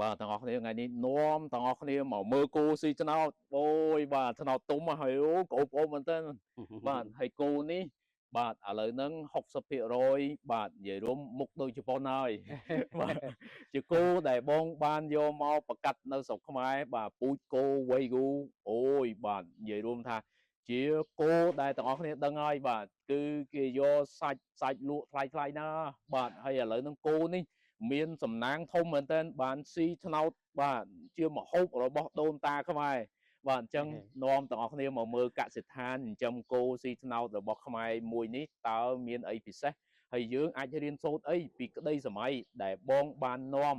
បាទទាំងអស់គ្នាថ្ងៃនេះនាំទាំងអស់គ្នាមកមើលគោស៊ីត្នោតអូយបាទត្នោតទុំហើយអូក្អូបអូបមែនតើបាទហើយគោនេះបាទឥឡូវហ្នឹង60%បាទនិយាយរួមមុខដូចជប៉ុនហើយបាទជាគោដែលបងបានយកមកប្រកាសនៅស្រុកខ្មែរបាទពូជគោវៃគូអូយបាទនិយាយរួមថាជាគោដែលទាំងអស់គ្នាដឹងហើយបាទគឺគេយកសាច់សាច់លក់ថ្លៃថ្លៃណាបាទហើយឥឡូវហ្នឹងគោនេះមានសំណាងធំមែនទែនបានស៊ីត្នោតបាទជាមហូបរបស់ដូនតាខ្មែរបាទអញ្ចឹងនាំទាំងអស់គ្នាមកមើលកសិដ្ឋានចិញ្ចឹមគោស៊ីត្នោតរបស់ខ្មែរមួយនេះតើមានអីពិសេសហើយយើងអាចរៀនសូត្រអីពីក្តីសម័យដែលបងបាននាំ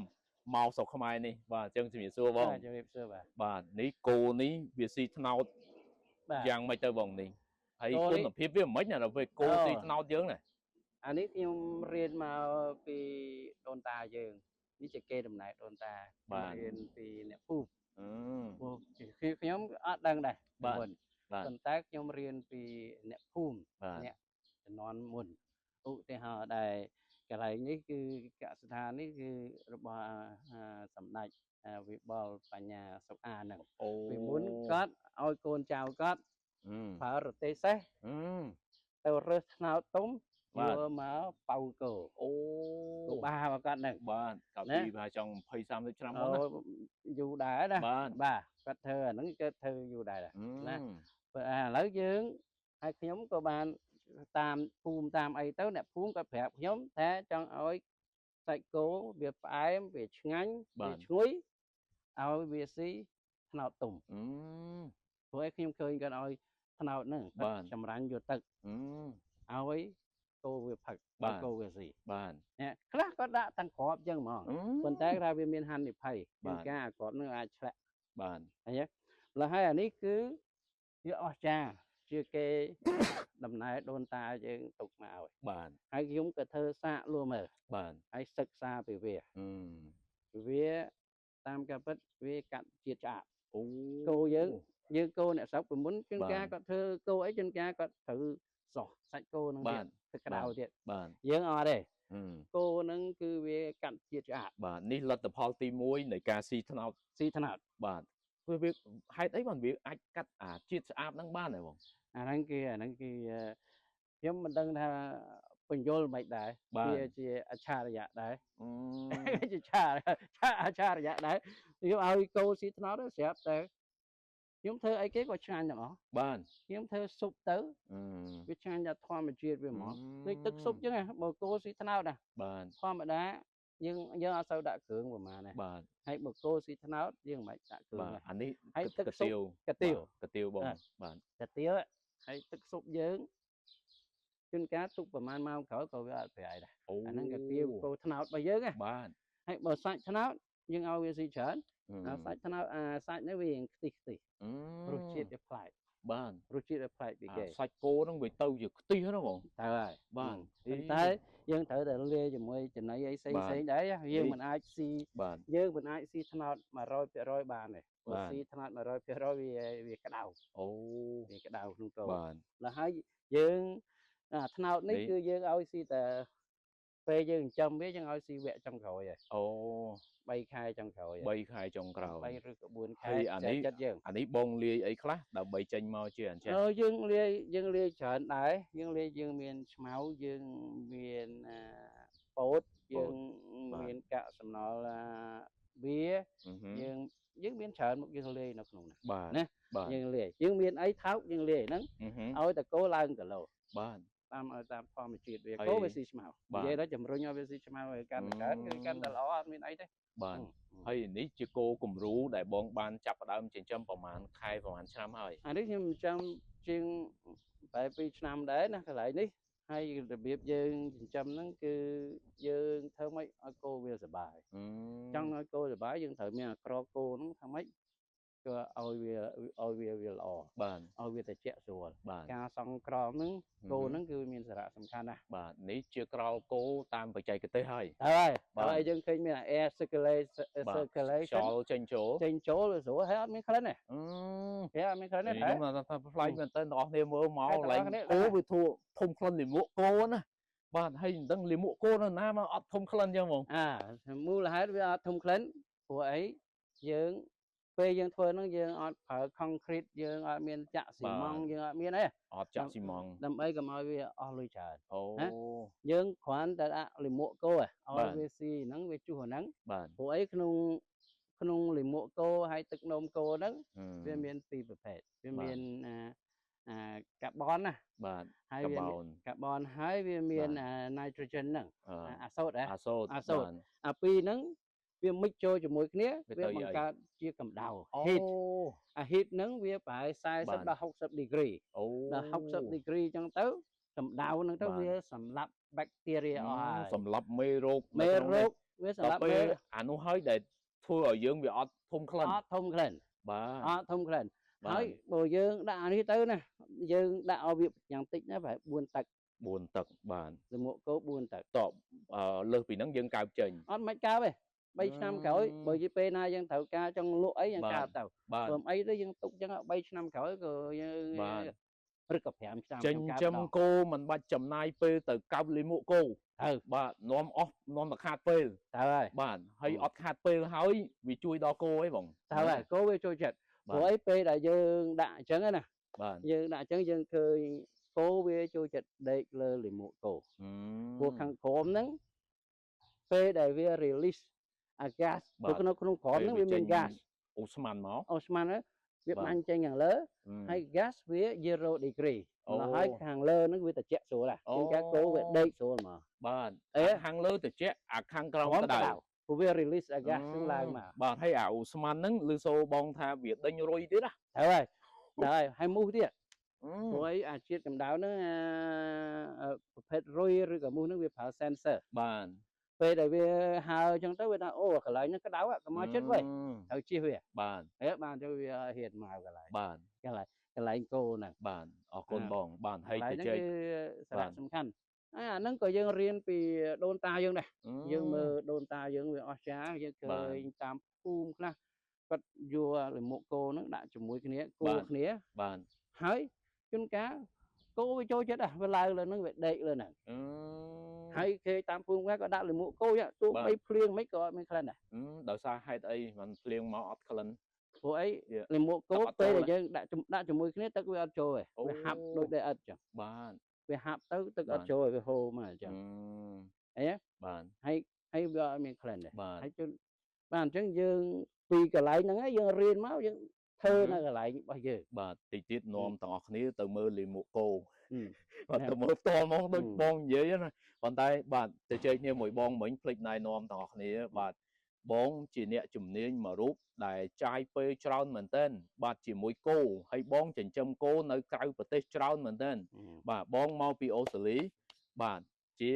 មកស្រុកខ្មែរនេះបាទអញ្ចឹងជំរាបសួរបង ជំរាបសួរបាទ បាទនេះគោនេះវាស៊ីត្នោតយ៉ាងម៉េចទៅបងនេះហើយគុណភាពវាមិនណាដល់ពេលគោស៊ីត្នោតយើងណា អានេះខ្ញុំរៀនមកពីដូនតាយើងនេះជាគេដំណែលដូនតារៀនពីអ្នកភូមិខ្ញុំអត់ដឹងដែរមុនប៉ុន្តែខ្ញុំរៀនពីអ្នកភូមិអ្នកជំនាន់មុនឧទាហរណ៍ដែលកន្លែងនេះគឺកសិដ្ឋាននេះគឺរបស់សម្ដេចវិបុលបញ្ញាសុអាហ្នឹងពីមុនគាត់ឲ្យកូនចៅគាត់ប្រើរទេះសេះទៅរើសត្នោតទុំយកមកប៉ៅគោអូគោបារបស់គាត់ហ្នឹង បាទកាលពីប្រហែលចង់20 30ឆ្នាំមុនណា យូរដែរណាបាទបាទគាត់ធ្វើអាហ្នឹងគាត់ធ្វើយូរដែរណាឥឡូវយើងហើយខ្ញុំក៏បានតាមភូមិតាមអីទៅអ្នកភូមិគាត់ប្រាប់ខ្ញុំថាចង់ឲ្យសាច់គោវាផ្អែមវាឆ្ងាញ់វាឈ្ងុយឲ្យវាស៊ីត្នោតទុំព្រោះឯខ្ញុំឃើញគាត់ឲ្យត្នោតហ្នឹងចម្រាញ់យកទឹកឲ្យគោវាផឹកគោវាស៊ីបាទ អ្នកខ្លះក៏ដាក់ទាំងគ្រាប់ចឹងហ្មងប៉ុន្តែថាវាមានហានិភ័យជាងការអាគ្រាប់នឹងអាចឆ្លាក់បាទ ឃើញទេម្ល៉េះហើយអានេះគឺវាអស្ចារ្យជាគេដំណែលដូនតាយើងទុកមកឲ្យ បាទ ហើយខ្ញុំក៏ធ្វើសាកលួមើល បាទ ហើយសិក្សាពីវាវាតាមការពិតវាកាត់ជាតិឆ្អាប អូ គោយើងយើងគោអ្នកស្រុកពីមុនជួនកាលគាត់ធ្វើគោអីជួនកាលគាត់ត្រូវសោះសាច់គោហ្នឹងទៀតទឹកក្តៅទៀត បាទ យើងអត់ទេគោហ្នឹងគឺវាកាត់ជាតិឆ្អាប បាទនេះលទ្ធផលទី1នៃការស៊ីត្នោត ស៊ីត្នោត បាទព្រោះវាហេតុអីបានវាអាចកាត់អាជាតិស្អាតហ្នឹងបានទេបង អាហ្នឹងគេអាហ្នឹងគេខ្ញុំមិនដឹងថាបញ្យលមិនដែរវាជាអច្ឆរិយៈដែរជាឆាអច្ឆរិយៈដែរខ្ញុំឲ្យគោស៊ីត្នោតស្រាប់តែខ្ញុំធ្វើអីគេក៏ឆ្ងាញ់ទាំងអស់ បាទ ខ្ញុំធ្វើស៊ុបទៅវាឆ្ងាញ់ដល់ធម្មជាតិវាហ្មងដូចទឹកស៊ុបចឹងបើគោស៊ីត្នោតណា បាទ ធម្មតាយើងយើងអត់សូវដាក់គ្រឿងប្រហែលណា បាទ ហើយបើគោស៊ីត្នោតយើងមិនបាច់ដាក់គ្រឿង បាទអានេះ ហើយទឹកស៊ុបកាទៀវ កាទៀវបង បាទ កាទៀវហើយទឹកស៊ុបយើងជួនកាលទុកប្រហែលម៉ោងក្រោយក៏វាអត់ប្រៃដែរអាហ្នឹងកាទៀវគោត្នោតរបស់យើងណា បាទ ហើយបើសាច់ត្នោតយើងឲ្យវាស៊ីច្រើនសាច់ត្នោតអាសាច់នេះវាខ្ទិះខ្ទិះរសជាតិវាប្លែក បាទ រសជាតិវាប្លែកពីគេ សាច់គោហ្នឹងវាទៅជាខ្ទិះហ្នឹងបង ត្រូវហើយ បាទ តែយើងត្រូវតែលាយជាមួយចំណីអីផ្សេងផ្សេងដែរយើងមិនអាចស៊ីយើងមិនអាចស៊ីត្នោត100%បានទេបើស៊ីត្នោត100%វាវាក្តៅ អូ វាក្តៅក្នុងគោ បាទ ដល់ហើយយើងអាត្នោតនេះគឺយើងឲ្យស៊ីតែពេលយើងចិញ្ចឹមវាយើងឲ្យស៊ីវគ្គចុងក្រោយហើយ អូ 3ខែចុងក្រោយ 3ខែចុងក្រោយ 3ឬក៏4ខែ អានេះ ចិត្តយើង អានេះបងលាយអីខ្លះដើម្បីចេញមកជាអញ្ចឹង យើងលាយយើងលាយច្រើនដែរយើងលាយយើងមានឆ្មៅយើងមានពោតយើងមានកាក់សំណល់វាយើងយើងមានច្រើនមុខយើងលាយនៅក្នុងហ្នឹង ណា យើងលាយយើងមានអីថោកយើងលាយហ្នឹងឲ្យតែគោឡើងគីឡូ បាទ តាមឲ្យតាមធម្មជាតិវាគោវាស៊ីឆ្មៅនិយាយដល់ជំរុញឲ្យវាស៊ីឆ្មៅឲ្យកាន់តែកើនគឺកាន់តែល្អអត់មានអីទេ បាទហើយនេះជាគោគំរូដែលបងបានចាប់ផ្ដើមចិញ្ចឹមប្រហែលខែប្រហែលឆ្នាំហើយ អានេះខ្ញុំចិញ្ចឹមជាងបែប2ឆ្នាំដែរណាកន្លែងនេះហើយរបៀបយើងចិញ្ចឹមហ្នឹងគឺយើងធ្វើម៉េចឲ្យគោវាសុបាយចង់ឲ្យគោសុបាយយើងត្រូវមានអាក្រគោហ្នឹងធ្វើម៉េចគឺឲ្យវាឲ្យវាវាល្អ បាទ ឲ្យវាត្រជាក់ស្រួល បាទ ការសង់ក្រមហ្នឹងគោហ្នឹងគឺមានសារៈសំខាន់ណាស់ បាទនេះជាក្រោលគោតាមបច្ចេកទេសហើយ ហើយហើយយើងឃើញមាន air circulation ខ្យល់ចេញចូល ចេញចូលស្រួលហើយអត់មានក្លិនទេគេអត់មានក្លិនទេ ខ្ញុំថាប្លែកមែនតើបងប្អូនមើលមកឡើងគោវាធូធំក្លិនលាមកគោណាបាទហើយមិនដឹងលាមកគោនៅណាមកអត់ធំក្លិនចឹងហ្មង អាមូលហេតុវាអត់ធំក្លិន ព្រោះអីយើងពេលយើងធ្វើហ្នឹងយើងអត់ប្រើ concrete យើងអត់មានចាក់ស៊ីម៉ង់យើងអត់មានអី អត់ចាក់ស៊ីម៉ង់ ដើម្បីកុំឲ្យវាអស់លុយច្រើនណាយើងគ្រាន់តែដាក់លាមកគោឲ្យវាស៊ីហ្នឹងវាជុះហ្នឹងព្រោះអីក្នុងក្នុងលាមកគោហើយទឹកនោមគោហ្នឹងវាមានពីរប្រភេទវាមានអាកាបនណាបាទហើយវាកាបនហើយវាមាន nitrogen ហ្នឹងអាសូតហ៎ អាសូតអាពីរហ្នឹងវាមិចចូលជាមួយគ្នាវាបង្កើតជាកម្ដៅ heat អា heat ហ្នឹងវាប្រហែល40ដល់60 degree ដល់60 degree អញ្ចឹងទៅកម្ដៅហ្នឹងទៅវាសម្លាប់ bacteria អស់ហើយ សម្លាប់មេរោគវាសម្លាប់មេអានោះហើយដែលធ្វើឲ្យយើងវាអត់ធំក្លិន អត់ធំក្លិន បាទ អត់ធំក្លិនហើយបើយើងដាក់អានេះទៅណាយើងដាក់ឲ្យវាយ៉ាងតិចណាប្រហែល4ទឹក 4ទឹកបាទ លាមកគោ4ទឹក តបលើសពីហ្នឹងយើងកើបចេញ អត់មិនកើបទេ3ឆ្នាំក្រោយបើជាពេលណាយើងត្រូវការចង់លក់អីយើងកើបទៅព្រមអីទៅយើងទុកចឹង3ឆ្នាំក្រោយក៏យើងឬក៏5ឆ្នាំ ចិញ្ចឹមគោមិនបាច់ចំណាយពេលទៅកើបលាមកគោ ត្រូវ បាទនាំអស់នាំតែខាតពេល ត្រូវហើយ បាទហើយអត់ខាតពេលហើយវាជួយដល់គោអីបង ត្រូវហើយគោវាចូលចិត្តព្រោះអីពេលដែលយើងដាក់អញ្ចឹងណា បាទ យើងដាក់អញ្ចឹងយើងឃើញគោវាចូលចិត្តដេកលើលាមកគោព្រោះខាងក្រោមហ្នឹងពេលដែលវា release អា gas ព្រោះក្នុងក្រោមហ្នឹងវាមាន gas អូស្មានមក អូស្មានហ្នឹងវាបាញ់ចេញខាងលើហើយ gas វា0 degree ហើយខាងលើហ្នឹងវាត្រជាក់ស្រួលណាជាងការគោវាដេកស្រួលមក បាទខាងលើត្រជាក់អាខាងក្រោមក្តៅ ព្រោះវា release អា gas ហ្នឹងឡើងមក បាទហើយអាអូស្មានហ្នឹងឮសូបងថាវាដេញរុយទៀតណា ត្រូវហើយត្រូវហើយហើយមូសទៀតព្រោះអីអាជាតិកម្ដៅហ្នឹងប្រភេទរុយឬក៏មូសហ្នឹងវាប្រើ sensor បាទ ពេលដែលវាហើអញ្ចឹងទៅវាថាអូកន្លែងហ្នឹងក្តៅកុំមកចិត្តវិញត្រូវជិះវា បាទ ហេបានទៅវាហ៊ានមកកន្លែង បាទ កន្លែងគោហ្នឹង បាទអរគុណបងបាទហើយទៅជែក សារៈសំខាន់ហើយអាហ្នឹងក៏យើងរៀនពីដូនតាយើងដែរយើងមើលដូនតាយើងវាអស្ចារ្យយើងឃើញតាមភូមិខ្លះគាត់យកលាមកគោហ្នឹងដាក់ជាមួយគ្នាគោគ្នា បាទ ហើយជួនកាលគោវាចូលចិត្តវាឡើងលើហ្នឹងវាដេកលើហ្នឹងហើយគេតាមភូមិខ្លះក៏ដាក់លាមកគោទោះបីភ្លៀងមិនក៏អត់មានក្លិនដែរ ដោយសារហេតុអីมันភ្លៀងមកអត់ក្លិន ព្រោះអីលាមកគោពេលដែលយើងដាក់ជាមួយគ្នាទឹកវាអត់ចូលទេវាហាប់ដូចដែលអត់ចឹង បាទ វាហាប់ទៅទឹកអត់ចូលវាហូរមកអញ្ចឹងអី បាទ ហើយហើយវាអត់មានក្លិនដែរហើយជបាទអញ្ចឹងយើងពីកន្លែងហ្នឹងយើងរៀនមកយើងធ្វើនៅកន្លែងរបស់យើង បាទតិចទៀតនាំទាំងអស់គ្នាទៅមើលលាមកគោបាទទៅមើលផ្ទាល់ហ្មងដូចបងនិយាយណាប៉ុន្តែបាទទៅជែកគ្នាមួយបងមិញភ្លេចណែនាំទាំងអស់គ្នាបាទបងជាអ្នកជំនាញមួយរូបដែលចាយពេលច្រើនមែនទែនបាទជាមួយគោហើយបងចិញ្ចឹមគោនៅក្រៅប្រទេសច្រើនមែនទែនបាទបងមកពីអូស្ត្រាលីបាទជា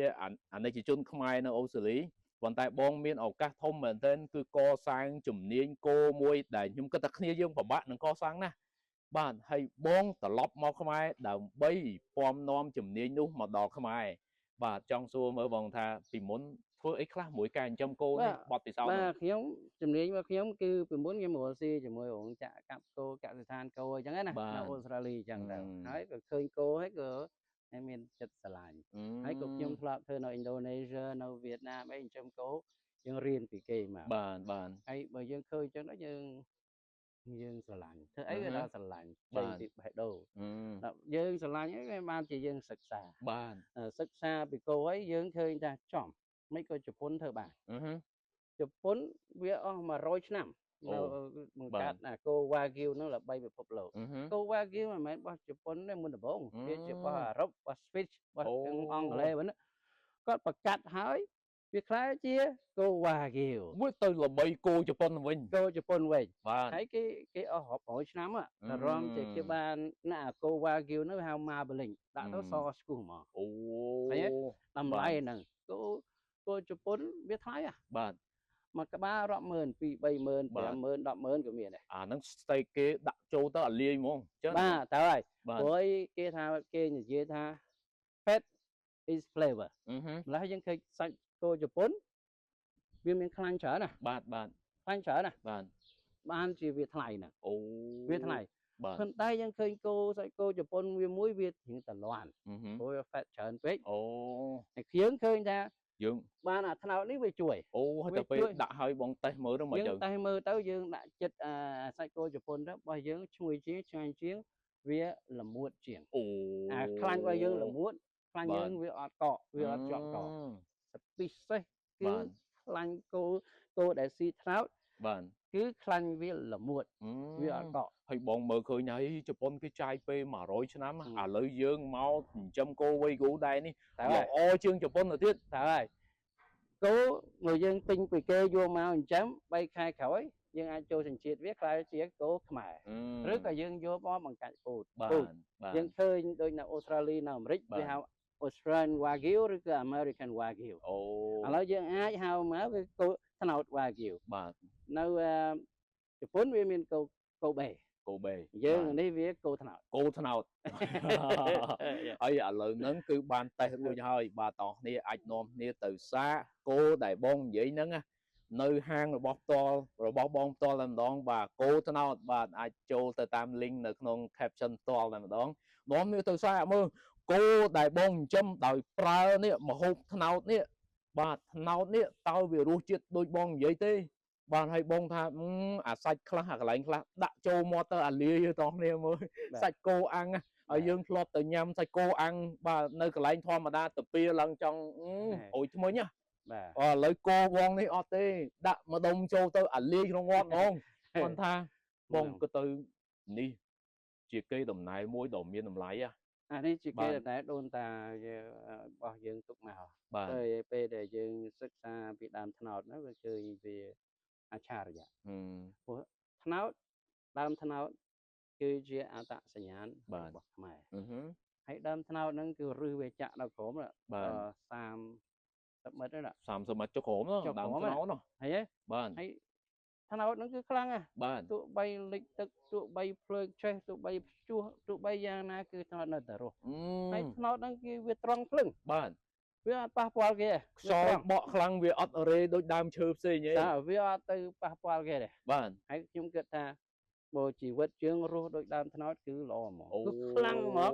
អាណិកជនខ្មែរនៅអូស្ត្រាលីប៉ុន្តែបងមានឱកាសធំមែនទែនគឺកសាងជំនាញគោមួយដែលខ្ញុំគិតថាគ្នាយើងពិបាកនឹងកសាងណាស់បាទហើយបងត្រឡប់មកខ្មែរដើម្បីពំនាំជំនាញនោះមកដល់ខ្មែរបាទចង់សួរមើលបងថាពីមុនធ្វើអីខ្លះមួយការចិញ្ចឹមគោនេះបទពិសោធន៍ បាទខ្ញុំជំនាញរបស់ខ្ញុំគឺពីមុនខ្ញុំរកស៊ីជាមួយរោងចក្រកាប់គោកសិដ្ឋានគោអញ្ចឹងណានៅអូស្ត្រាលីអញ្ចឹងទៅហើយក៏ឃើញគោហើយក៏មានចិត្តស្រឡាញ់ហើយក៏ខ្ញុំធ្លាប់ធ្វើនៅឥណ្ឌូនេស៊ីនៅវៀតណាមអីចិញ្ចឹមគោយើងរៀនពីគេមក បាទបាទ ហើយបើយើងឃើញអញ្ចឹងទៅយើងស្រឡាញ់ធ្វើអីវាដល់ស្រឡាញ់ចេញពីបេះដូងដល់យើងស្រឡាញ់អីវាបានជាយើងសិក្សា បាទ សិក្សាពីគោអីយើងឃើញថាចំមិនក៏ជប៉ុនធ្វើបានជប៉ុនវាអស់100ឆ្នាំនៅបង្កើតអាគោ Wagyu ហ្នឹងល្បីពិភពលោកគោ Wagyu មិនមែនរបស់ជប៉ុនទេមុនដំបូងវាជារបស់អឺរ៉ុបរបស់ Swiss របស់អង់គ្លេសហ្នឹងគាត់ប្រកាសហើយវាខ្លាយជាគោ Wagyu មួយទៅល្បីគោជប៉ុនវិញ គោជប៉ុនវិញ បាទ ហើយគេអស់រាប់រយឆ្នាំទៅរំជាគេបានណាគោ Wagyu ហ្នឹងហៅ marbling ដាក់ទៅសស្គូហ្មង អូ តម្លៃហ្នឹងគោជប៉ុនវាថ្លៃហ៎ បាទ មួយក្បាលរាប់ម៉ឺន2 30000 50000 100000ក៏មានដែរ អាហ្នឹង steak គេដាក់ចូលទៅអាលាយហ្មង ចឹងបាទត្រូវហើយព្រោះគេថាគេនិយាយថា fat is flavor ម្ល៉េះយើងឃើញសាច់គោជប៉ុនវាមានខ្លាញ់ច្រើនណា បាទបាទ ខ្លាញ់ច្រើនណា បាទ បានជាវាថ្លៃហ្នឹង អូ វាថ្លៃ បាទ ប៉ុន្តែយើងឃើញគោសាច់គោជប៉ុនវាមួយវារៀងតលាន់ព្រោះវា fat ច្រើនពេក អូ តែខ្ញុំឃើញថា យើង បានអាត្នោតនេះវាជួយ អូហើយទៅពេលដាក់ឲ្យបងតេស្តមើលទៅមក យើងតេស្តមើលទៅយើងដាក់ចិត្តអាសាច់គោជប៉ុនទៅរបស់យើងឈ្ងុយជាងឆ្ងាញ់ជាងវាល្មួតជាង អូ អាខ្លាញ់របស់យើងល្មួតខ្លាញ់យើងវាអត់កកវាអត់ជាប់កពិសេសគឺខ្លាញ់គោគោដែលស៊ីត្នោត បាទ គឺខ្លាញ់វាល្មួតវាអត់កក ហើយបងមើលឃើញហើយជប៉ុនគេចាយពេល100ឆ្នាំឥឡូវយើងមកចិញ្ចឹមគោវៃគោដែរនេះល្អជាងជប៉ុនទៅទៀត តើហើយគោមកយើងទិញពីគេយកមកចិញ្ចឹម3ខែក្រោយយើងអាចចូលសញ្ជាតិវាក្លាយជាគោខ្មែរឬក៏យើងយកមកបង្កាច់ពូជ ពូជ យើងឃើញដូចនៅអូស្ត្រាលីនៅអាមេរិកវាហៅ Australian Wagyu ឬក៏ American Wagyu អូ ឥឡូវយើងអាចហៅមកគឺគោត្នោត Wagyu បាទ នៅជប៉ុនវាមានគោកូបេ កូបេ យើងនេះវាគោត្នោត គោត្នោតហើយឥឡូវហ្នឹងគឺបានតេស្តរួចហើយបាទតោះគ្នាអាចនាំគ្នាទៅសាកគោដែលបងនិយាយហ្នឹងនៅហាងរបស់ផ្ទាល់របស់បងផ្ទាល់តែម្ដងបាទគោត្នោតបាទអាចចូលទៅតាម link នៅក្នុង caption ផ្ទាល់តែម្ដងនាំគ្នាទៅសាកមើលគោដែលបងចិញ្ចឹមដោយប្រើនេះមហូបត្នោតនេះបាទត្នោតនេះតើវារសជាតិដូចបងនិយាយទេបាទហើយបងថាអាសាច់ខ្លះអាកន្លែងខ្លះដាក់ចូលមាត់ទៅអាលាយតោះគ្នាមើលសាច់គោអាំងហើយយើងធ្លាប់ទៅញ៉ាំសាច់គោអាំងបាទនៅកន្លែងធម្មតាទៅពីឡើងចង់អូយធ្មេញណា បាទ ឥឡូវគោបងនេះអត់ទេដាក់ម្ដុំចូលទៅអាលាយក្នុងមាត់ហ្មងគាត់ថាបងក៏ទៅនេះជាគេដំណែលមួយដ៏មានតម្លៃ អានេះជាគេដំណែលដូនតារបស់យើងទុកមក បាទ ពេលពេលដែលយើងសិក្សាពីដើមត្នោតហ្នឹងវាឃើញវាអច្ឆរិយៈព្រោះត្នោតដើមត្នោតគឺជាអត្តសញ្ញាណរបស់ខ្មែរហើយដើមត្នោតហ្នឹងគឺរឹសវាចាក់ដល់ក្រោម30ម៉ែត្រហ្នឹង 30ម៉ែត្រចុះក្រោមដើមត្នោតនោះ ហើយ បាទ ហើយត្នោតហ្នឹងគឺខ្លាំងណាស់ បាទ ទោះបីលិចទឹកទោះបីភ្លើងឆេះទោះបីព្យុះទោះបីយ៉ាងណាគឺត្នោតនៅតែរស់ហើយត្នោតហ្នឹងគឺវាត្រង់ភ្លឹង បាទ វាអត់ប៉ះពាល់គេ ខ្យល់បក់ខ្លាំងវាអត់រេដូចដើមឈើផ្សេងទេ តើវាអត់ទៅប៉ះពាល់គេទេ បាទ ហើយខ្ញុំគិតថាបើជីវិតយើងរស់ដូចដើមត្នោតគឺល្អហ្មងគឺខ្លាំងហ្មង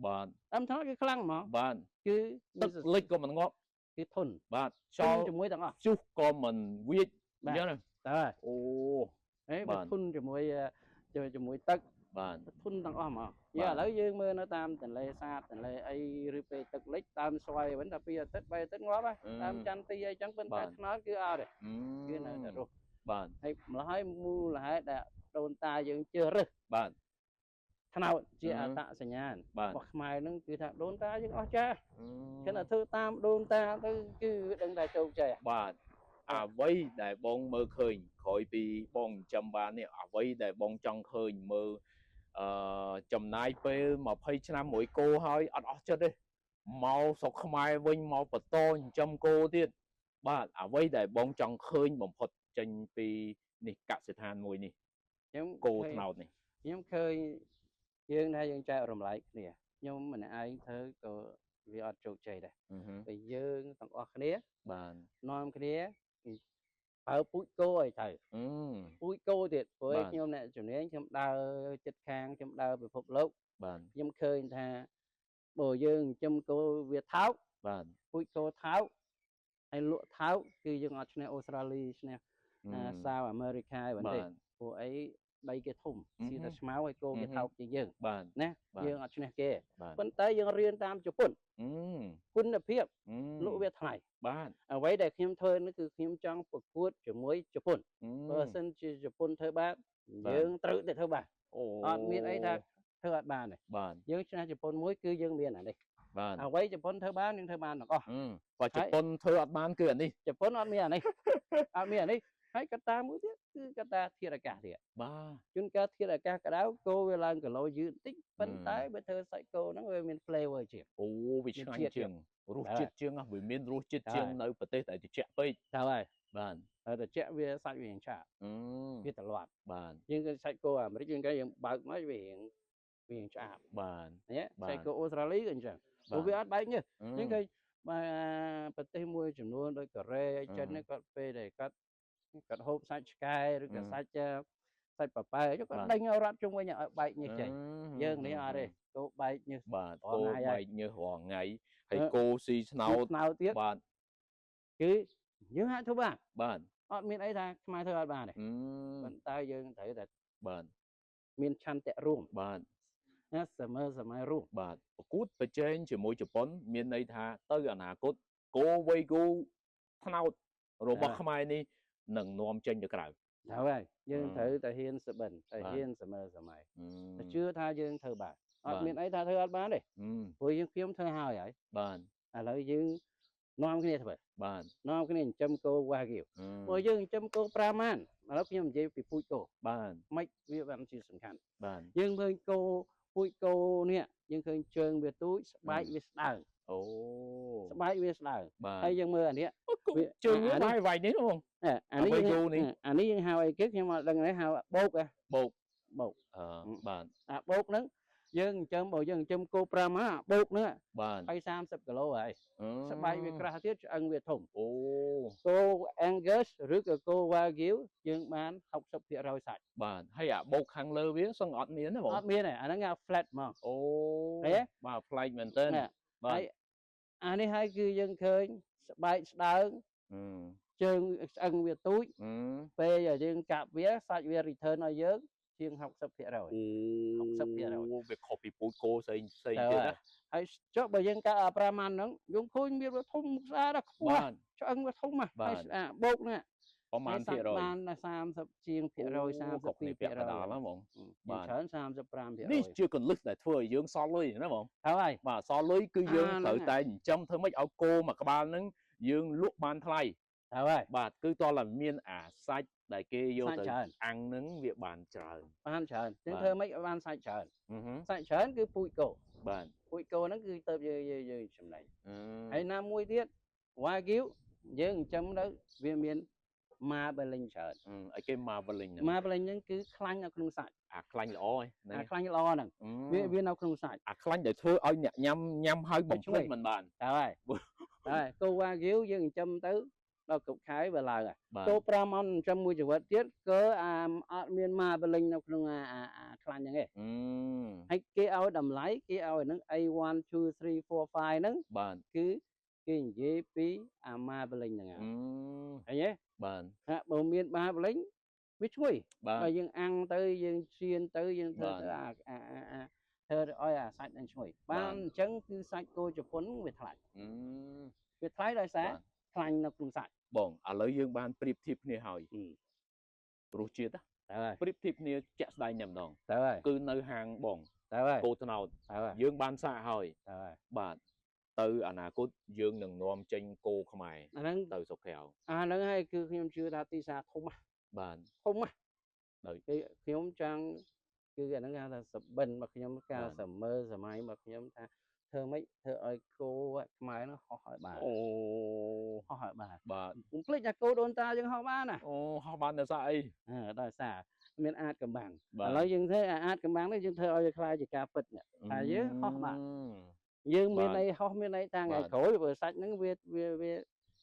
បាទ ដើមត្នោតគឺខ្លាំងហ្មង បាទ គឺ ទឹកលិចក៏មិនងាប់ គឺធន់ បាទ ខ្យល់ជាមួយទាំងអស់ ជុះក៏មិនវាចអញ្ចឹង តើ អូ ហេវាធន់ជាមួយជាមួយទឹក បាទ ធន់ទាំងអស់ហ្មងយើឥឡូវយើងមើលនៅតាមទន្លេសាបទន្លេអីឬពេលទឹកលិចដើមស្វាយវិញតែ2អាទិត្យ3អាទិត្យងាប់ហើយដើមចន្ទទីអីចឹងប៉ុន្តែត្នោតគឺអត់ទេគឺនៅតែរស់ បាទ ហើយម្ល៉េះហើយមូលហេតុដែលដូនតាយើងជ្រើសរើស បាទ ត្នោតជាអត្តសញ្ញាណរបស់ខ្មែរហ្នឹងគឺថាដូនតាយើងអស់ចាស់គឺថាធ្វើតាមដូនតាទៅគឺដឹងតែជោគជ័យ បាទអ្វីដែលបងមើលឃើញក្រោយពីបងចិញ្ចឹមបាននេះអ្វីដែលបងចង់ឃើញមើលអឺចំណាយពេល20ឆ្នាំមួយគោហើយអត់អស់ចិត្តទេមកស្រុកខ្មែរវិញមកបន្តចិញ្ចឹមគោទៀតបាទអ្វីដែលបងចង់ឃើញបំផុតចេញពីនេះកសិដ្ឋានមួយនេះ ខ្ញុំ គោត្នោតនេះ ខ្ញុំឃើញយើងថាយើងចែករំលែកគ្នាខ្ញុំម្នាក់ឯងធ្វើក៏វាអត់ជោគជ័យដែរពេលយើងទាំងអស់គ្នា បាទ នាំគ្នាបើពូជគោឲ្យត្រូវពូជគោទៀតព្រោះខ្ញុំអ្នកជំនាញខ្ញុំដើរចិត្តខាងខ្ញុំដើរពិភពលោក បាទ ខ្ញុំឃើញថាបើយើងចិញ្ចឹមគោវាថោក បាទ ពូជគោថោកហើយលក់ថោកគឺយើងអត់ឈ្នះអូស្ត្រាលីឈ្នះសាវអាមេរិកឯវិញទេព្រោះអីដីគេធំស៊ីតែឆ្មៅហើយគោគេថោកជាងយើង បាទ ណាយើងអត់ឈ្នះគេប៉ុន្តែយើងរៀនតាមជប៉ុនគុណភាពលក់វាថ្លៃ បាទ អ្វីដែលខ្ញុំធ្វើនេះគឺខ្ញុំចង់ប្រកួតជាមួយជប៉ុនបើសិនជាជប៉ុនធ្វើបានយើងត្រូវតែធ្វើបានអត់មានអីថាធ្វើអត់បានទេ បាទ យើងឈ្នះជប៉ុនមួយគឺយើងមានអានេះ បាទ អ្វីជប៉ុនធ្វើបានយើងធ្វើបានទាំងអស់ បើជប៉ុនធ្វើអត់បានគឺអានេះ ជប៉ុនអត់មានអានេះអត់មានអានេះហើយកត្តាមួយទៀតគឺកត្តាធាតុអាកាសទៀត បាទ ជួនកាលធាតុអាកាសក្តៅគោវាឡើងគីឡូយឺតបន្តិចប៉ុន្តែបើធ្វើសាច់គោហ្នឹងវាមាន flavor ជាង អូវាឆ្ងាញ់ជាងរសជាតិជាងវាមានរសជាតិជាងនៅប្រទេសដែលត្រជាក់ពេក ត្រូវហើយ បាទ ហើយត្រជាក់វាសាច់វាឆាប់វាត្រឡប់ បាទ យើងគឺសាច់គោអាមេរិកយើងគេយើងបើកមកវារៀងវាឆ្អាប បាទ ណាសាច់គោអូស្ត្រាលីក៏អញ្ចឹងព្រោះវាអត់បែកញើសយើងគេបាទប្រទេសមួយចំនួនដូចកូរ៉េអីចិននេះគាត់ពេលដែលគាត់គាត់ហូបសាច់ឆ្កែឬក៏សាច់សាច់ប៉ប៉ែគាត់ដេញឲ្យរត់ជុំវិញឲ្យបែកញើសចេញយើងនេះអត់ទេគោបែកញើស បាទគោបែកញើសរាល់ថ្ងៃហើយគោស៊ីស្នោត ស្នោតទៀត បាទ គឺយើងអាចធ្វើបាន បាទ អត់មានអីថាខ្មែរធ្វើអត់បានទេ ប៉ុន្តែយើងត្រូវតែ បាទ មានឆន្ទៈរួម បាទ ណា សម័យសម័យរួម បាទ ប្រកួតប្រជែងជាមួយជប៉ុន មានន័យថាទៅអនាគតគោវៃគូថ្នោតរបស់ខ្មែរនេះនឹងនាំចេញទៅក្រៅ ត្រូវហើយ យើងត្រូវតែហ៊ានសបិន តែហ៊ានសម័យសម័យ តែជឿថាយើងធ្វើបាន អត់មានអីថាធ្វើអត់បានទេ ព្រោះយើងខ្ញុំធ្វើហើយហើយ បាទ ឥឡូវយើងនាំគ្នាធ្វើ បាទ នាំគ្នាចិញ្ចឹមគោវ៉ាគៀវ ព្រោះយើងចិញ្ចឹមគោ5ម៉ាន ឥឡូវខ្ញុំនិយាយពីពូជគោ បាទ មិនវាបានជាសំខាន់ បាទ យើងឃើញគោពូជគោនេះ យើងឃើញជើងវាទូច ស្បែកវាស្ដើង អូ ស្បែកវាស្ដើង ហើយយើងមើលអានេះ ជើងវាបាយវាយនេះបង អានេះអានេះយើងហៅអីគេ ខ្ញុំអត់ដឹងទេ ហៅបោក បោក បោក អឺបាទ អាបោកហ្នឹងយើងចិញ្ចឹម បើយើងចិញ្ចឹមគោ5 អាបោកហ្នឹង បាទ ហើយ30គីឡូហើយ ស្បែកវាក្រាស់ទៀត ឆ្អឹងវាធំ អូ គោ Angus ឬក៏គោ Wagyu យើងបាន60%សាច់ បាទ ហើយអាបោកខាងលើវាសឹងអត់មានទេបង អត់មានទេ អាហ្នឹងគេ flat ហ្មង អូ បាទ ប្លែកមែនទែន បាទ ហើយអានេះហើយគឺយើងឃើញស្បែកស្ដើង ជើងស្អឹងវាទូច ពេលយើងកាប់វា សាច់វា return ឲ្យយើងជាង60% 60% វាខុសពីពូជគោផ្សេងផ្សេងទៀតណា ហើយចុះបើយើងកាក់5ម៉ានហ្នឹង យើងឃើញមានវាធំស្អាតខ្ពស់ ឆ្អឹងវាធំហើយ អាបោកនេះ ប្រហែលភាគរយ បាន30ជាងភាគរយ32% ពាក់កណ្ដាលហ្នឹងហ្មង បាទ ច្រើន35% នេះជាកលឹះដែលធ្វើឲ្យយើងសល់លុយណាបង ហើយ បាទ សល់លុយគឺយើងត្រូវតែចិញ្ចឹមធ្វើម៉េចឲ្យគោមួយក្បាលហ្នឹងយើងលក់បានថ្លៃ ហើយ បាទ គឺតើតែមានអាសាច់ដែលគេយកទៅអាំងហ្នឹងវាបានច្រើន បានច្រើន យើងធ្វើម៉េចឲ្យបានសាច់ច្រើន សាច់ច្រើនគឺពូជគោ បាទ ពូជគោហ្នឹងគឺទៅយើងយើងចំណេញហើយ។ ណាមួយទៀត Wagyu យើងចិញ្ចឹមទៅវាមាន marbling ច្រើន អីគេ marbling ហ្នឹង marbling ហ្នឹងគឺខ្លាញ់នៅក្នុងសាច់ អាខ្លាញ់ល្អហ្នឹង អាខ្លាញ់ល្អហ្នឹងវាវានៅក្នុងសាច់ អាខ្លាញ់ដែលធ្វើឲ្យអ្នកញ៉ាំញ៉ាំហើយបំភ្លេចមិនបាន ហើយហើយគោ Wagyu យើងចិញ្ចឹមទៅដល់គ្រប់ខែវាឡើង គោ5ម៉ោងចិញ្ចឹមមួយជីវិតទៀត គឺអាអត់មាន marbling នៅក្នុងអាអាខ្លាញ់ហ្នឹងទេ ហើយគេឲ្យតម្លៃ គេឲ្យហ្នឹង A1 2 3 4 5ហ្នឹង បាទ គឺគេនិយាយពីអា marbling ហ្នឹង ឃើញទេ? បាទ ហាក់បើមាន marbling វាឈ្ងុយ បាទ ដល់យើងអាំងទៅ យើងចៀនទៅ យើងធ្វើទៅអាអាអាធ្វើឲ្យអាសាច់នឹងឈ្ងុយបាន អញ្ចឹងគឺសាច់គោជប៉ុនវាថ្លៃ វាថ្លៃដោយសារខ្លាញ់នៅក្នុងសាច់ បងឥឡូវយើងបានប្រៀបធៀបគ្នាហើយ រសជាតិ ត្រូវហើយ ប្រៀបធៀបគ្នាជាក់ស្ដែងតែម្ដង ត្រូវហើយ គឺនៅហាងបង ត្រូវហើយ គោត្នោត ត្រូវហើយ យើងបានសាកហើយ ត្រូវហើយ បាទ ទៅអនាគតយើងនឹងនាំចេញគោខ្មែរ អាហ្នឹង ទៅស្រុកក្រៅ អាហ្នឹងហើយគឺខ្ញុំជឿថាទីផ្សារធំណាស់ បាទ ធំណាស់ ដោយ គឺខ្ញុំចង់ គឺអាហ្នឹងគេហៅថាសបិនរបស់ខ្ញុំ ការសម័យសម័យរបស់ខ្ញុំថាធ្វើម៉េចធ្វើឲ្យគោខ្មែរហ្នឹងហោះឲ្យបាន អូ ហោះឲ្យបាន បាទ កុំភ្លេចថាគោដូនតាយើងហោះបានណា អូ ហោះបានដោយសារអី ដោយសារមានអាចកំបាំង ឥឡូវយើងធ្វើអាអាចកំបាំងនេះ យើងធ្វើឲ្យវាខ្លាយជាការពិតថាយើងហោះបាន យើងមានអីហោះ មានអីតាថ្ងៃក្រោយ ព្រោះសាច់ហ្នឹងវាវាវា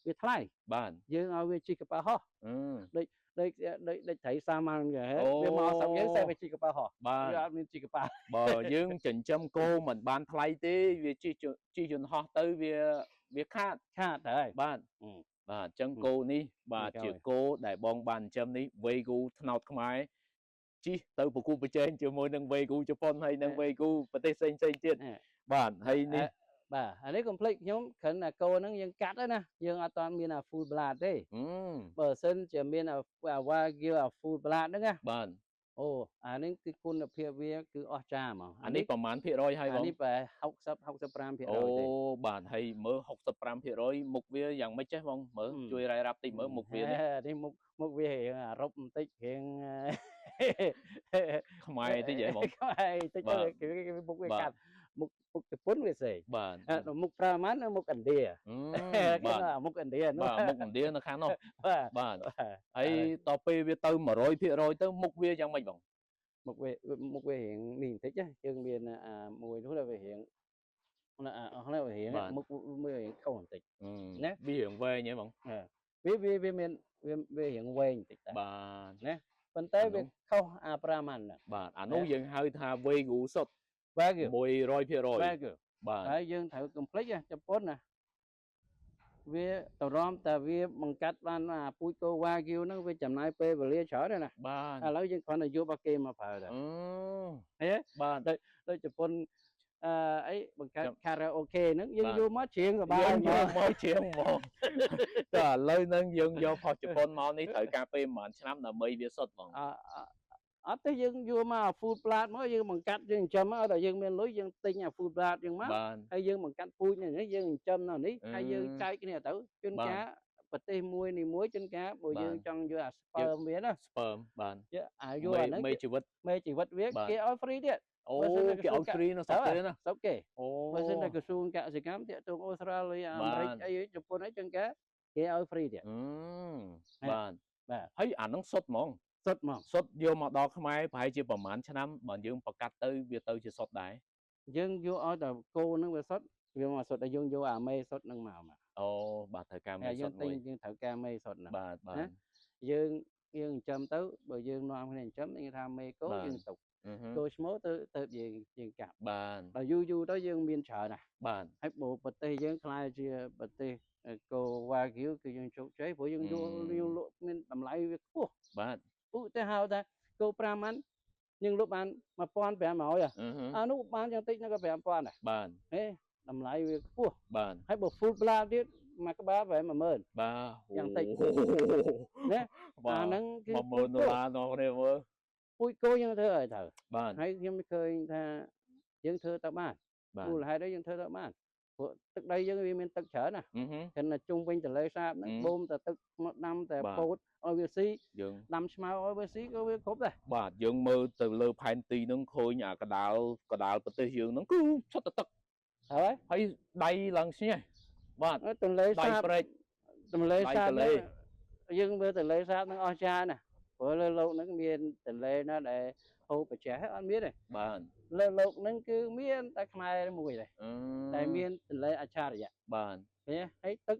វាថ្លៃ បាទ យើងឲ្យវាជិះកប៉ាល់ហោះ ដូចដូចដូចដូចត្រីសាម៉ាន់គេវាមកស្រុកយើង តែវាជិះកប៉ាល់ហោះ បាទ វាអត់មានជិះកប៉ាល់ បើយើងចិញ្ចឹមគោមិនបានថ្លៃទេ វាជិះជិះយន្តហោះទៅវាវាខាត ខាតហើយ បាទ បាទ អញ្ចឹងគោនេះ បាទ ជាគោដែលបងបានចិញ្ចឹមនេះ វេគូថ្នោតខ្មែរជិះទៅប្រគួតប្រជែងជាមួយនឹងវេគូជប៉ុន ហើយនឹងវេគូប្រទេសផ្សេងផ្សេងទៀត បាទ ហើយនេះ បាទ អានេះកុំភ្លេចខ្ញុំ គ្រាន់តែគោហ្នឹងយើងកាត់ហើយណា យើងអត់ទាន់មានអា full blood ទេ បើសិនជាមានអា Wagyu អា full blood ហ្នឹងណា បាទ អូ អានេះគឺគុណភាពវាគឺអស្ចារ្យហ្មង អានេះប្រហែលភាគរយហើយបង អានេះប្រហែល60 65% អូ ទេ បាទ ហើយមើល65%មុខវាយ៉ាងម៉េចចេះបង មើលជួយរាយរាប់តិចមើលមុខវានេះ នេះមុខមុខវារៀងអារ៉ុបបន្តិច រៀង ខ្មែរតិចហ៎បង ខ្មែរតិចទៅ គេមុខវាកាត់មុខមុខជប៉ុនវាផ្សេង បាទ មុខប្រាម៉ាន់មុខឥណ្ឌា បាទ មុខឥណ្ឌា នោះ បាទ មុខឥណ្ឌានៅខាងនោះ បាទ បាទ ហើយតពេលវាទៅ100%ទៅមុខវាយ៉ាងម៉េចបង មុខវាមុខវារៀងនេះបន្តិច យើងមានអាមួយនោះដែលវារៀងណា អស់នេះវារៀងមុខវារៀងខុសបន្តិចណា វារៀងវែងហ៎បង វាវាវាមានវាវារៀងវែងបន្តិចដែរ បាទ ណា ប៉ុន្តែវាខុសអាប្រាម៉ាន់ហ្នឹង បាទ អានោះយើងហៅថាវេគូសុទ្ធ Wagyu 100% Wagyu បាទ ហើយយើងត្រូវកុំភ្លេចជប៉ុនណា វាតរំតែវាបង្កាត់បានអាពូជគោវ៉ាគីវហ្នឹងវាចំណាយពេលវេលាច្រើនណាស់ បាទ ឥឡូវយើងគ្រាន់តែយករបស់គេមកប្រើទៅ អឺ ហេ បាទ ដូចជប៉ុនអឺអីបង្កើតខារ៉ាអូខេហ្នឹងយើងយកមកច្រៀងសប្បាយ យើង មក យកមកជាងហ្មងតែឥឡូវហ្នឹងយើងយកផុសជប៉ុនមកនេះត្រូវការពេលប្រហែលឆ្នាំដើម្បីវាសុទ្ធហ្មង អអត់ទេយើងយកមកអា full plat មកយើងបង្កាត់យើងចិញ្ចឹមឲ្យដល់យើងមានលុយយើងទិញអា full plat យើងមក បាទ ហើយយើងបង្កាត់ពូជនេះយើងចិញ្ចឹមនៅនេះហើយយើងចែកគ្នាទៅជួនកាលប្រទេសមួយនេះមួយជួនកាលបើយើងចង់យកអា sperm វាណា sperm បាទ អាយកអាហ្នឹង មេជីវិត មេជីវិតវាគេឲ្យ free ទៀត អូគេឲ្យ free នៅស្រុកគេណា ស្រុកគេ អូ បើសិនតែក្រសួងកសិកម្មតាក់ទងអូស្ត្រាលីអាមេរិកអីជប៉ុនអីចឹងគេគេឲ្យ free ទៀត បាទ បាទ ហើយអាហ្នឹងសុទ្ធហ្មង សុទ្ធហ្មង សុទ្ធយកមកដល់ខ្មែរប្រហែលជាប្រហែលឆ្នាំបើយើងប្រកាសទៅវាទៅជាសុទ្ធដែរ យើងយកឲ្យតែគោហ្នឹងវាសុទ្ធវាមកសុទ្ធតែយើងយកអាមេសុទ្ធហ្នឹងមកមក អូបាទត្រូវការមេ យើ សុទ្ធមួយ ងទិញយើងត្រូវការមេសុទ្ធហ្នឹង បាទបាទ ណាយើងយើងចិញ្ចឹមទៅបើយើងនាំគ្នាចិញ្ចឹមយើងថាមេគោ បាទ យើងទុក អឺហឹម គោឈ្មោលទៅទៅយើងយើងកាប់ បាទ ដល់យូរយូរទៅយើងមានច្រើនណាស់ បាទ ហើយបើប្រទេសយើងក្លាយជាប្រទេសគោវ៉ាគីវគឺយើងជោគជ័យព្រោះយើងយកយើងលក់មានតម្លៃវាខ្ពស់ បាទ ឧទាហរណ៍ថាគោ5ម៉ាន់យើងលក់បាន1500 អឺហឹម អានោះបានយ៉ាងតិចក៏5000ដែរ បាទ ហេតម្លៃវាខ្ពស់ បាទ ហើយបើ full blood ទៀតមួយក្បាលប្រហែល10000 បាទ យ៉ាងតិចណា បាទ អាហ្នឹងគឺ 10000ដុល្លារនោះនេះមើល ពូជគោយើងធ្វើឲ្យត្រូវ បាទ ហើយខ្ញុំឃើញថាយើងធ្វើទៅបាន បាទ មូលហេតុអីយើងធ្វើទៅបានព្រោះទឹកដីយើងវាមានទឹកច្រើនណា អឺហឹម គ្រាន់តែជុំវិញទន្លេសាបហ្នឹង អឺ បូមតែទឹកមកដាំតែ បាទ ពោតឲ្យវាស៊ី យើង ដាំឆ្មៅឲ្យវាស៊ីក៏វាគ្រប់ដែរ បាទយើងមើលទៅលើផែនទីហ្នឹងឃើញអាកដាលកដាលប្រទេសយើងហ្នឹងគឺសុទ្ធតែទឹក ហើយ ហើយដៃឡើងស្ញេះបាទ ទន្លេ ដៃ សាប ព្រែក ទន្លេ ដៃ សាប ទន្លេ ហ្នឹងយើងមើលទន្លេសាបហ្នឹងអស្ចារ្យណាស់ព្រោះលើលោកហ្នឹងមានទន្លេណាដែលហូរប្រចេះអត់មានទេ បាទ លើលោកហ្នឹងគឺមានតែខ្មែរមួយទេ អឺ តែមានទន្លេអច្ឆរិយៈ បាទ ឃើញទេហើយទឹក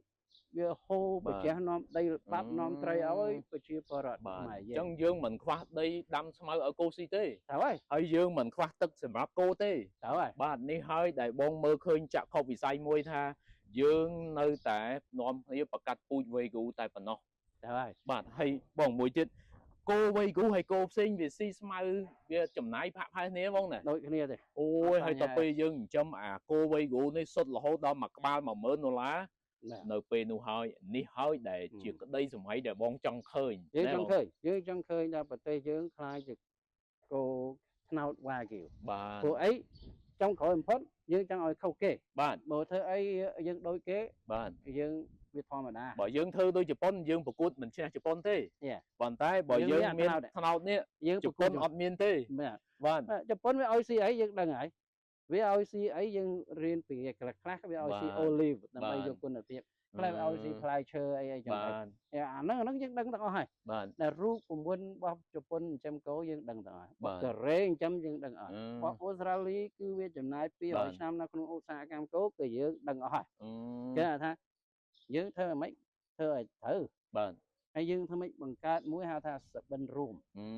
វាហូរប្រចេះនាំដីបាប់នាំត្រីឲ្យប្រជាពលរដ្ឋ បាទ ខ្មែរ អញ្ យើង ចឹងយើងមិនខ្វះដីដាំស្មៅឲ្យគោស៊ីទេ ត្រូវហើយ ហើយយើងមិនខ្វះទឹកសម្រាប់គោទេ ត្រូវហើយ បាទនេះហើយដែលបងមើលឃើញចក្ខុវិស័យមួយថាយើងនៅតែនាំគ្នាប្រកាសពូជវេគូតែប៉ុណ្ណោះ ត្រូវហើយ បាទហើយបងមួយទៀតគោវេគូហើយគោផ្សេងវាស៊ីស្មៅវាចំណាយផាក់ផែគ្នាបងណា ដូចគ្នាទេ អូយហើយដល់ពេលយើងចិញ្ចឹមអាគោវេគូនេះសុទ្ធរហូតដល់មួយក្បាល10000ដុល្លារ បាទ នៅពេលនោះហើយនេះហើយដែលជាក្តីសម័យដែលបងចង់ឃើញ យើង ណាបង ចង់ឃើញយើងចង់ឃើញថាប្រទេសយើងក្លាយជាគោត្នោតវ៉ាគីវ បាទ ព្រោះអីចុងក្រោយបំផុតយើងចង់ឲ្យខុសគេ បាទ បើធ្វើអីយើងដូចគេ បាទ យើងវាធម្មតា បើយើងធ្វើដូចជប៉ុនយើងប្រកួតមិនឈ្នះជប៉ុនទេ Yeah. ប៉ុន្តែបើ យើង យើង មាន មាន អាត្នោត ត្នោតនេះ យើង ជប៉ុនអត់មានទេ បាទ បាទ បាទជប៉ុនវាឲ្យស៊ីអីយើងដឹងហើយវាឲ្យស៊ីអីយើងរៀនពីខ្លះខ្លះវាឲ្យស៊ី បាទ olive ដើម្បី បាទ យកគុណភាពខ្លះវាឲ្យស៊ីផ្លែឈើអីអីចឹង បាទ ទៅអាហ្នឹងអាហ្នឹងយើងដឹងទាំងអស់ហើយ បាទ ដែលរូបមន្តរបស់ជប៉ុនចិញ្ចឹមគោយើងដឹងទាំងអស់ បាទ កូរ៉េចិញ្ចឹមយើងដឹងអស់ អឺ របស់អូស្ត្រាលីគឺវាចំណាយ បាទ 200ឆ្នាំនៅក្នុងឧស្សាហកម្មគោគឺយើងដឹងអស់ហើយ អឺ គេថាយើងធ្វើអ្ម៉េចធ្វើឲ្យត្រូវ បាទ ហើយយើងធ្វើម៉េចបង្កើតមួយហៅថាសបិនរួម អឺ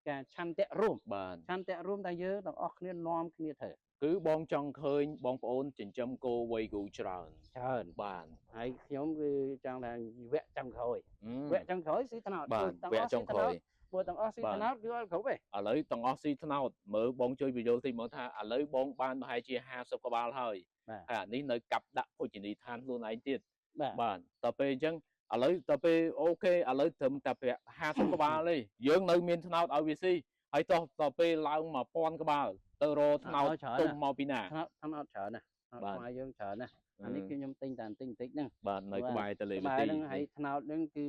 ការឆន្ទៈរួម បាទ ឆន្ទៈរួមតែយើងទាំងអស់គ្នានាំគ្នាធ្វើ គឺបងចង់ឃើញបងប្អូនចិញ្ចឹមគោវៃគូច្រើន ច្រើន បាទ ហើយខ្ញុំគឺចង់ថាវគ្គចុងក្រោយ អឺ វគ្គចុងក្រោយស៊ីត្នោត បាទ ព្រោះ វគ្គចុងក្រោយ ព្រោះទាំងអស់ស៊ី បាទ ត្នោតគឺអត់គ្រប់ទេ ឥឡូវទាំងអស់ស៊ីត្នោតមើលបងជួយបញ្យល់តិចមកថាឥឡូវបងបានប្រហែលជា50ក្បាលហើយ បាទ ហើយអានេះនៅកាប់ដាក់ភោជនីយដ្ឋានខ្លួនឯងទៀត បាទ បាទដល់ពេលអញ្ចឹងឥឡូវដល់ពេលអូខេឥឡូវត្រឹមតែ50ក្បាលទេយើងនៅមានត្នោតឲ្យវាស៊ីហើយតោះដល់ពេលឡើង1000ក្បាលទៅរកត្នោត ឲ្យច្រើន ទុំ ណាស់ មកពីណា ត្នោតត្នោតច្រើនណាស់ត្នោត បាទ ខ្មែរយើងច្រើនណាស់អានេះគឺខ្ញុំទិញតែបន្តិចបន្តិចហ្នឹង បាទនៅក្បែរទន្លេ ក្បែ វិទី រហ្នឹងហើយត្នោតហ្នឹងគឺ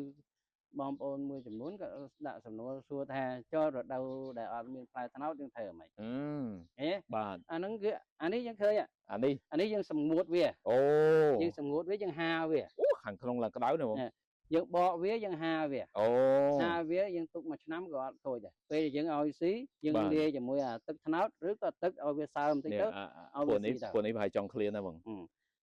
បងប្អូនមួយចំនួនក៏ដាក់សំណួរសួរថាចុះរដូវដែលអត់មានផ្លែត្នោតយើងធ្វើអ្ម៉េច អឺ ហេ បាទ អាហ្នឹងគឺអានេះយើងឃើញ អានេះ អានេះយើងសម្ងួតវា អូ យើងសម្ងួតវាយើងហាវា អូខាងក្នុងឡើងក្តៅណាស់បង ណែ យើងបកវាយើងហាវា អូ ហាវាយើងទុកមួយឆ្នាំក៏អត់ខូចដែរពេលដែលយើងឲ្យស៊ីយើង បាទ លាយជាមួយអាទឹកត្នោតឬក៏ទឹកឲ្យវាសើមបន្តិច នេះ ទៅ អា ឲ្យ ពួកនេះ វាស៊ីទៅ ពួកនេះប្រហែលចង់ឃ្លានណាបង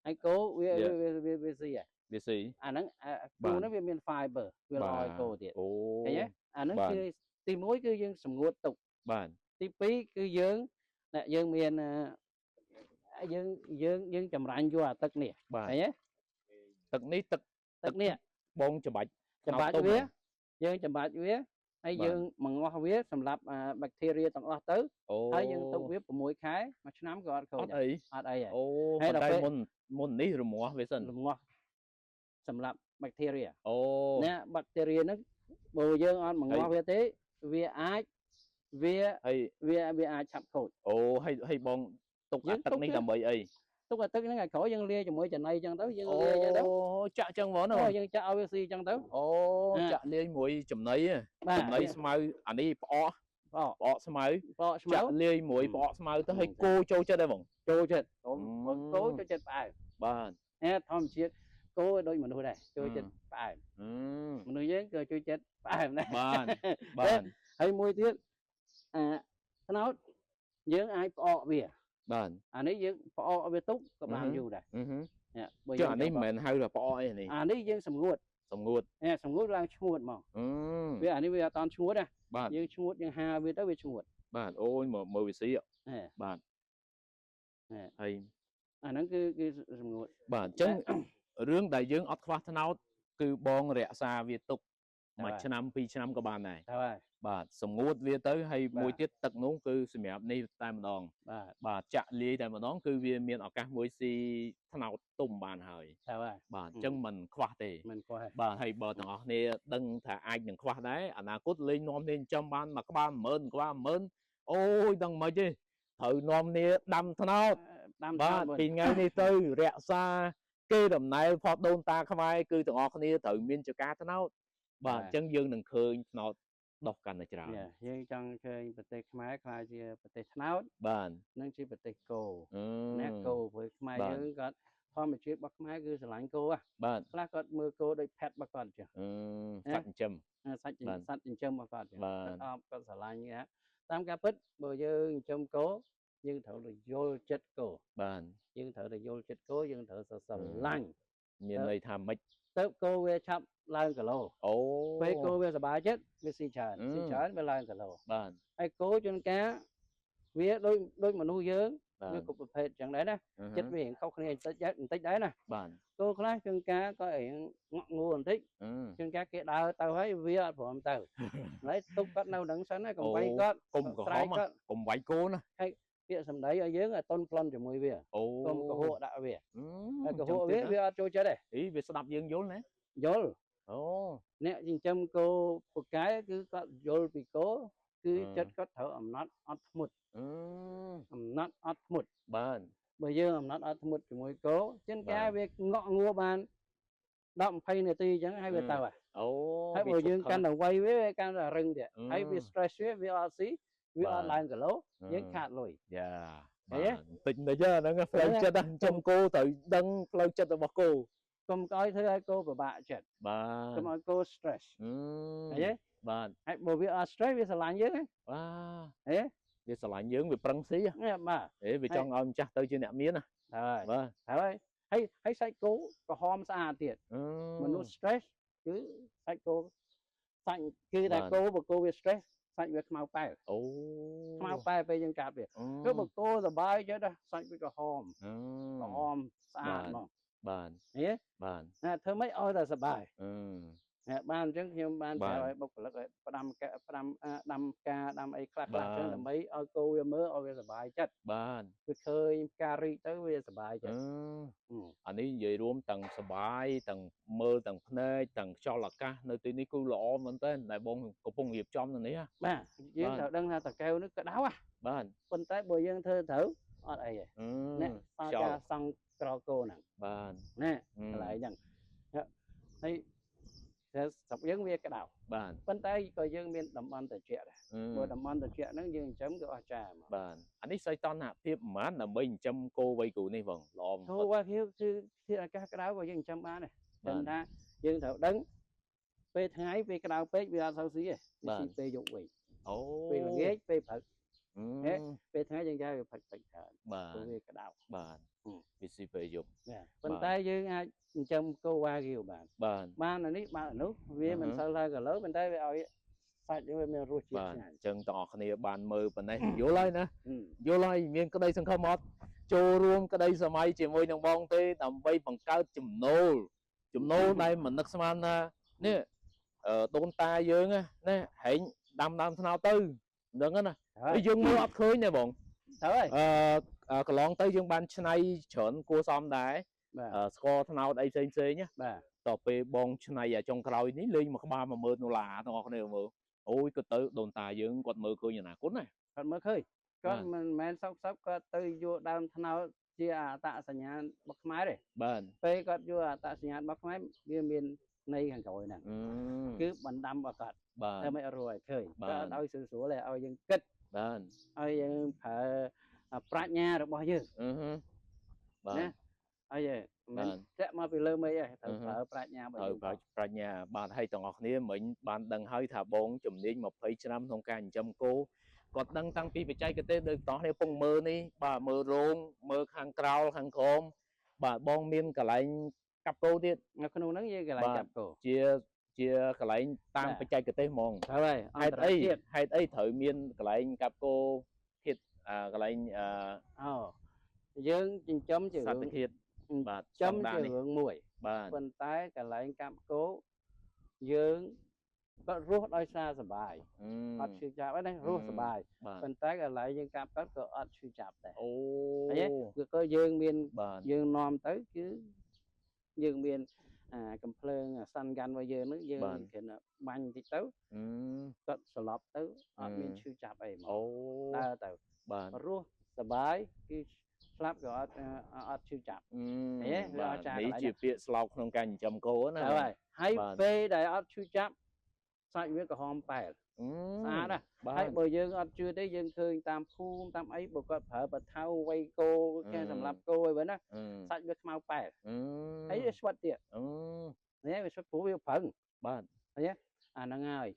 ហើយគោវា Yeah. វាវាវាស៊ីហ៎ វាស៊ី អាហ្នឹងអា បាទ គោហ្នឹងវាមាន fiber វាល្អឲ្យគោទៀត អូ ឃើញទេអាហ្នឹង បាទ គឺទី1គឺយើងសម្ងួតទុក បាទ ទី2គឺយើងអ្នកយើងមានអឺយើងយើងយើងចម្រាញ់យកអាទឹកនេះ បាទ ឃើញទេ ទឹកនេះទឹក ទឹកនេះ បងច្បាច់ ចំបាច់ ត្នោតទុំ វាយើងចំបាច់វាហើយ បាទ យើងមងោះវាសម្រាប់អាបាក់តេរីទាំងអស់ទៅ អូ ហើយយើងទុកវា6ខែមួយឆ្នាំក៏អត់ខូចដែរ អត់អី អត់អីទេ អូ ហើយ ប៉ុន្តែ ដល់ពេល មុនមុននេះរមាស់វាសិន រងាស់សម្រាប់បាក់តេរី អូ ណាបាក់តេរីហ្នឹងបើយើងអត់ម ហើយ ងាស់វាទេវាអាចវា ហើយ វាវាអាចឆាប់ខូច អូហើយហើយបងទុក យើ អាទឹកនេះ ងទុកវា ដើម្បីអី ទុកអាទឹកហ្នឹងឲ្យក្រោយយើងលាយជាមួយចំណីអញ្ចឹងទៅយើង អូ លាយអញ្ចឹងទៅ ចាក់ចឹងហ្មងណា អូយើងចាក់ឲ្យវាស៊ីអញ្ចឹងទៅ អូ ណា ចាក់លាយមួយចំណីហ៎ បាទ ចំណីស្មៅអានេះផ្អក ផ្អក ផ្អកស្មៅ ផ្អកស្មៅ ចាក់លាយមួយផ្អកស្មៅទៅឲ្យគោចូលចិត្តហ៎បង ចូលចិត្ត អឺ គោចូលចិត្តផ្អែម បាទ ហេធម្មជាតិគោដូចមនុស្សដែរចូលចិត្តផ្អែម អឺ មនុស្សយើងក៏ចូលចិត្តផ្អែមដែរ បាទបាទ ហើយមួយទៀតអាត្នោតយើងអាចផ្អកវា បាទ អានេះយើងផ្អកវាទុកក៏បានយូរដែរ អឺហឹម នេះបើ ចុះអានេះ ចង់ មិនមែនហៅថាផ្អកអីនេះ អានេះយើងសម្ងួត សម្ងួត នេះសម្ងួតឡើងឈ្ងួតហ្មង អឺ វាអានេះវាអត់តន់ឈ្ងួតណា បាទ យើងឈ្ងួតយើងហាវាទៅវាឈ្ងួត បាទអូយមើលមើលវាស៊ី ហ៎ បាទ ហ៎ ហើយ អាហ្នឹងគឺគឺសម្ងួត បាទអញ្ចឹងរឿងដែលយើងអត់ខ្វះត្នោតគឺបងរក្សាវាទុកមួយឆ្នាំពីរឆ្នាំក៏បានដែរ ទៅហើយ បាទសម្ងួតវាទៅហើយ បាទ មួយទៀតទឹកនោះគឺសម្រាប់នេះតែម្ដង បាទ បាទចាក់លាយតែម្ដងគឺវាមានឱកាសមួយស៊ីត្នោតទុំបានហើយ ទៅហើយ បាទអញ្ចឹងមិនខ្វះទេ មិនខ្វះទេ បាទហើយបើទាំងអស់គ្នាដឹងថាអាចនឹងខ្វះដែរអនាគតលេងនាំគ្នាចិញ្ចឹមបានមួយក្បាល10000ក្បាល10000អូយដឹងមិនទេត្រូវនាំគ្នាដាំត្នោត ដាំ បាទ ត្នោត ពីថ្ងៃនេះទៅរក្សាគេដំណែលផតដូនតាខ្មែរគឺទាំងអស់គ្នាត្រូវមានចការត្នោតបាទអញ្ចឹងយើងនឹងឃើញត្នោតដុះកាន់តែច្រើន យ៉ាយើងចង់ឃើញប្រទេសខ្មែរក្លាយជាប្រទេសត្នោត បាទ និងជាប្រទេសគោ អឺ ណាគោព្រោះខ្មែរ បាទ យើងគាត់ធម្មជាតិរបស់ខ្មែរគឺស្រឡាញ់គោហ៎ បាទ ខ្លះគាត់មើលគោដូចផេតរបស់គាត់អញ្ចឹង អឺសត្វចិញ្ចឹម អាសាច់ចិ បាទ សត្វចិញ្ចឹមរបស់គាត់អញ្ចឹង បាទ គាត់អបគាត់ស្រឡាញ់គេហ่ะតាមការពិតបើយើងចិញ្ចឹមគោយើងត្រូវតែយល់ចិត្តគោ បាទ យើងត្រូវតែយល់ចិត្តគោយើងត្រូវតែស្រឡាញ់ មានន័យថាម៉េច ទៅគោវាឆាប់ឡើងគីឡូ អូ ពេលគោវាសប្បាយចិត្តវាស៊ីច្រើន អឺ ស៊ីច្រើនវាឡើងគីឡូ បាទ ហើយគោជួនកាលវាដូចដូចមនុស្សយើង បាទ វាគ្រប់ប្រភេទអញ្ចឹងដែរណា អឺហឺ ចិត្តវារៀងខុសគ្នាបន្តិចដែរបន្តិចដែរណា បាទ គោខ្លះជួនកាលក៏រៀងងក់ងួរបន្តិច អឺ ជួនកាលគេដើរទៅហើយវាអត់ព្រមទៅ ហើយទុកគាត់នៅនឹងសិនណាកុំវាយគាត់ កុំក្រហ ស្រែ មក គាត់ កុំវាយគោណា ពាក្យសម្ដីឲ្យយើងឲ្យតុនប្លន់ជាមួយវា អូ កុំកុហកដាក់វា អឺ ហើយកុហក ចឹងទៀត វាវាអត់ចូលចិត្តទេ អីវាស្ដាប់យើងយល់ណា យល់ អូ អ្នកចិញ្ចឹមគោពូកែគឺគាត់យល់ពីគោគឺ អឺ ចិត្តគាត់ត្រូវអំណត់អត់ធ្មត់ អឺ អំណត់អត់ធ្មត់ បាទ បើយើងអំណត់អត់ធ្មត់ជាមួយគោជួនកាល បាទ វាងក់ងួរបាន10 20នាទីអញ្ចឹងហើយវា អឺ ទៅហើយ អូ ហើយបើ វាឈប់ខឹង យើងកាន់តែវាយវាវាកាន់តែរឹងទៀត អឺ ហើយវា stress វាវាអត់ស៊ីវាអត់ បាទ ឡើងគីឡូយើង អឺ ខាតលុយ យ៉ា ឃើញទេ បាទបន្តិចបន្តិចហ្នឹងផ្លូវចិត្តហ្នឹងចិញ្ចឹមគោត្រូវដឹងផ្លូវចិត្តរបស់គោ កុំឲ្យធ្វើឲ្យគោពិបាកចិត្ត បាទ កុំឲ្យគោ stress អឺ ឃើញទេ បាទ ហើយបើវាអត់ stress វាស្រឡាញ់យើងហ៎ បាទ ហេ វាស្រឡាញ់យើងវាប្រឹងស៊ីហ៎ នេះបាទ អេវាចង់ឲ្យម្ចាស់ទៅជាអ្នកមានណា ហើយ បាទ ហើយហើយហើយសាច់គោក្រហមស្អាតទៀត អឺ មនុស្ស stress គឺសាច់គោសាច់គឺតែ បាទ គោបើគោវា stress សាច់វាខ្មៅប៉ែល អូ ខ្មៅប៉ែលពេលយើងកាត់វា អឺ គឺបើគោសប្បាយចិត្តណាសាច់វាក្រហម អឺ ក្រហមស្អាត បាទ ហ្មង បាទ ឃើញទេ បាទ ណាធ្វើម៉េចឲ្យតែសប្បាយ អឺ ណាបានអញ្ចឹងខ្ញុំបាន បាទ ប្រាប់ឲ្យបុគ្គលិកឲ្យផ្ដាំកែផ្ដាំអាដាំផ្កាដាំអីខ្លះខ្លះ បាទ អញ្ចឹងដើម្បីឲ្យគោវាមើលឲ្យវាសប្បាយចិត្ត បាទ វាឃើញផ្ការីកទៅវាសប្បាយ អឺ ចិត្តអឺ អានេះនិយាយរួមទាំងសបាយទាំងមើលទាំងភ្នែកទាំងខ្យល់អាកាសនៅទីនេះគឺល្អមែនទែនដែលបងកំពុងរៀបចំនៅនេះហ៎ បាទយើង បាទ ត្រូវដឹងថាតកែវនេះក្តៅហ៎ បាទ ប៉ុន្តែបើយើងធ្វើត្រូវអត់អីទេ អឺ អ្នកស ខ្យល់ ការសង់ក្រគោហ្នឹង បាទ ណា អឺ កន្លែងហ្នឹងហើយតែស្រុកយើងវាក្តៅ បាទ ប៉ុន្តែក៏យើងមានតំបន់ត្រជាក់ដែរ អឺ បើតំបន់ត្រជាក់ហ្នឹងយើងចិញ្ចឹមក៏អស្ចារ្យហ្មង បាទអានេះសីតុណ្ហភាពប្រហែលដើម្បីចិញ្ចឹមគោវៃគូនេះបងល្អបំ ធូ ផុត រว่าគឺគឺធាតុអាកាសក្តៅក៏យើងចិញ្ចឹមបានដែរ បាទ តែថាយើងត្រូវដឹងពេលថ្ងៃពេលក្តៅពេកវាអត់សូវស៊ីទេវា បាទ ស៊ីពេលយប់វិញ អូ ពេលល្ងាចពេលព្រឹក អឺ ហេ ពេលថ្ងៃយើងគេវាផឹកទឹកច្រើន បាទ ព្រោះវាក្តៅ បាទ អឺ វាស៊ីពេលយប់ បាទប៉ុន្តែយើងអាចចិញ្ចឹមគោវ៉ាគីវបាន បាទ បានអានេះបានអានោះវាមិន អឺហឺ សូវឡើងគីឡូប៉ុន្តែវាឲ្យសាច់វាមានរសជាតិ បាទ ឆ្ងាញ់ អញ្ចឹងទាំងអស់គ្នាបានមើលប៉ុណ្ណេះយល់ហើយណា ហឹម យល់ហើយមានក្តីសង្ឃឹមអត់ចូលរួមក្តីសម័យជាមួយនឹងបងទេដើម្បីបង្កើតចំណូល ចំណូលដែលមិននឹកស្មានថានេះដូនតាយើងណាហែងដាំដើមត្នោតទៅហ្នឹងណា ហើយ យើងមើលអត់ឃើញទេបង ត្រូវហើយ កន្លងទៅយើងបានឆ្នៃច្រើនគួរសមដែរ បាទ ស្ករត្នោតអីផ្សេងផ្សេងណា បាទ តទៅពេលបងឆ្នៃអាចុងក្រោយនេះលេងមួយក្បាល10000ដុល្លារទាំងអស់គ្នាមើលអូយក៏ទៅដូនតាយើងគាត់មើលឃើញអនាគតណា គាត់មើលឃើញគាត់មិនមែនសោកសោកគាត់ទៅយកដើមត្នោតជាអត្តសញ្ញាណរបស់ខ្មែរទេ បាទ ពេលគាត់យកអត្តសញ្ញាណរបស់ខ្មែរវាមានន័យខាងក្រោយហ្នឹងគឺបណ្ដាំរបស់គាត់ បាទ តែមិនរួចឃើញគាត់ឲ្យស្រួលស្រួលឲ្យយើងគិត បាទ ឲ្យយើងប្រើប្រាជ្ញារបស់យើង បាទ ណាហើយមិនធាក់មកពីលើមេឃទេត្រូវប្រើប្រាជ្ញារបស់ ត្រូវប្រើប្រាជ្ញាបាទហើយទាំងអស់គ្នាមិញបានដឹងហើយថាបងជំនាញ20ឆ្នាំក្នុងការចិញ្ចឹមគោគាត់ដឹងតាំងពីបច្ចេកទេសដូចទាំងអស់គ្នាពងមើលនេះបាទមើលរោងមើលខាងក្រោលខាងក្រោមបាទបងមានកន្លែងកាប់គោទៀត នៅក្នុងហ្នឹងយើងកន្លែងកាប់គោ ជាកន្លែងតាមបច្ចេកទេសហ្មង ហើយ ហេតុអីហេតុអីត្រូវមានកន្លែងកាប់គោធាតុកន្លែង អូយើងចិញ្ចឹមជា សត្វធាតុបាទ ចំជារឿងមួយ បាទ ប៉ុន្តែកន្លែងកាប់គោយើងគាត់រស់ដោយសារសបាយអត់ឈឺចាប់ទេណារស់សបាយប៉ុន្តែកន្លែងយើងកាប់គាត់ក៏អត់ឈឺចាប់ដែរ អូ គឺក៏យើងមានយើងនាំទៅគឺយើងមានអាកំភ្លើងសាន់កាន់របស់យើងហ្នឹងយើងគ្រាន់តែបាញ់តិចទៅគាត់ស្លាប់ទៅអត់មានឈឺចាប់អីមក អូ ដើរទៅ បាទ រស់សបាយគឺស្លាប់ក៏អត់ឈឺចាប់ ទេបាទនេះជាពាក្យស្លោកក្នុងការចិញ្ចឹមគោណា ហើយហើយពេលដែលអត់ឈឺចាប់សាច់វាក្រហមប៉ែលស្អាតណាស់ហើយបើយើងអត់ជឿទេយើងឃើញតាមភូមិតាមអីបើគាត់ប្រើបថៅវៃគោគេសម្រាប់គោអីវិញណាសាច់វាខ្មៅប៉ែលហើយវាស្វិតទៀតនេះវាស្វិតព្រោះវាប្រឹង បាទ ឃើញទេអាហ្នឹងហើយ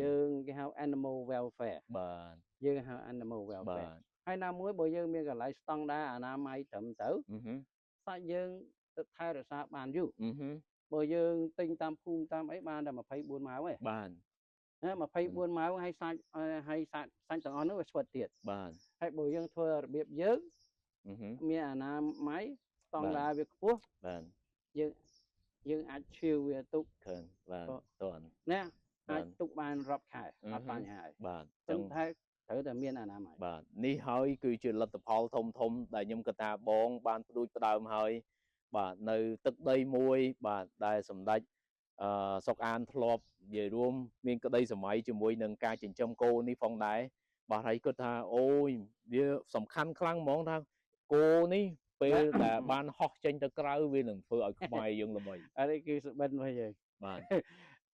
យើងគេហៅ animal welfare បាទ យើងហៅ animal welfare ហើយណាមួយបើយើងមានកន្លែងស្តង់ដារអនាម័យត្រឹមត្រូវសាច់យើងទៅថែរក្សាបានយូរបើយើងទិញតាមភូមិតាមអីបានតែ24ម៉ោងឯង បាទ ណា24ម៉ោងហើយសាច់ហើយសាច់សាច់ទាំងអស់នោះវាស្វិតទៀត បាទ ហើយបើយើងធ្វើរបៀបយើងមានអនាម័យស្តង់ដារវាខ្ពស់ បាទ យើងអាចឈៀវវាទុក ឃើញបាទតន់ ណាអាចទុកបានរាប់ខែអត់បញ្ហាអី បាទ ចឹងតែត្រូវតែមានអនាម័យ បាទនេះហើយគឺជាលទ្ធផលធំធំដែលខ្ញុំគិតថាបងបានផ្ដួចផ្ដើមហើយបាទនៅទឹកដីមួយបាទដែលសម្ដេចសុកអានធ្លាប់និយាយរួមមានក្តីសម័យជាមួយនឹងការចិញ្ចឹមគោនេះផងដែរបាទហើយគាត់ថាអូយវាសំខាន់ខ្លាំងហ្មងថាគោនេះពេលដែលបានហោះចេញទៅក្រៅវានឹងធ្វើឲ្យខ្មែរយើងល្បី អានេះគឺសុបិនរបស់យើង បាទ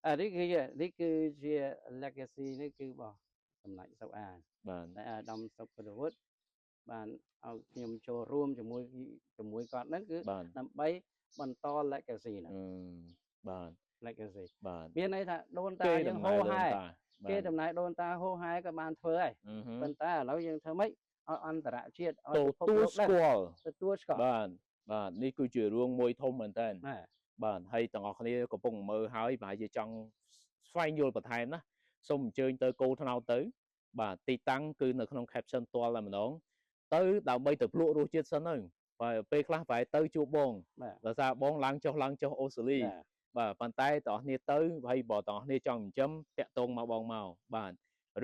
អានេះគឺជា legacy នេះគឺរបស់សម្ដេចសុកអាន បាទ ដែលអាដាមសុកប្រវត្តិបានឲ្យខ្ញុំចូលរួមជាមួយគាត់ហ្នឹងគឺដើម្បីបន្ត legacy ហ្នឹង បាទ legacy បាទ មានន័យថាដូនតាយើងហោហែគេតំណែងដូនតាហោហែក៏បានធ្វើហើយប៉ុន្តែឥឡូវយើងធ្វើម៉េចឲ្យអន្តរជាតិឲ្យ ពិភពលោកស្គាល់ ទទួលស្គាល់ បាទបាទនេះគឺជារឿងមួយធំមែនតើបាទហើយទាំងអស់គ្នាកំពុងមើលហើយប្រហែលជាចង់ស្វែងយល់បន្ថែមណាសូមអញ្ជើញទៅគោថ្នោតទៅបាទទីតាំងគឺនៅក្នុង caption ផ្ទាល់តែម្ដងទៅដើម្បីទៅភ្លក់រសជាតិសិនទៅបាទពេលខ្លះប្រហែលទៅជួបបងដោយសារបងឡើងចុះអូស្ត្រាលីបាទប៉ុន្តែទាំងអស់គ្នាទៅហើយបើទាំងអស់គ្នាចង់ចិញ្ចឹមតាក់ទងមកបងមកបាទ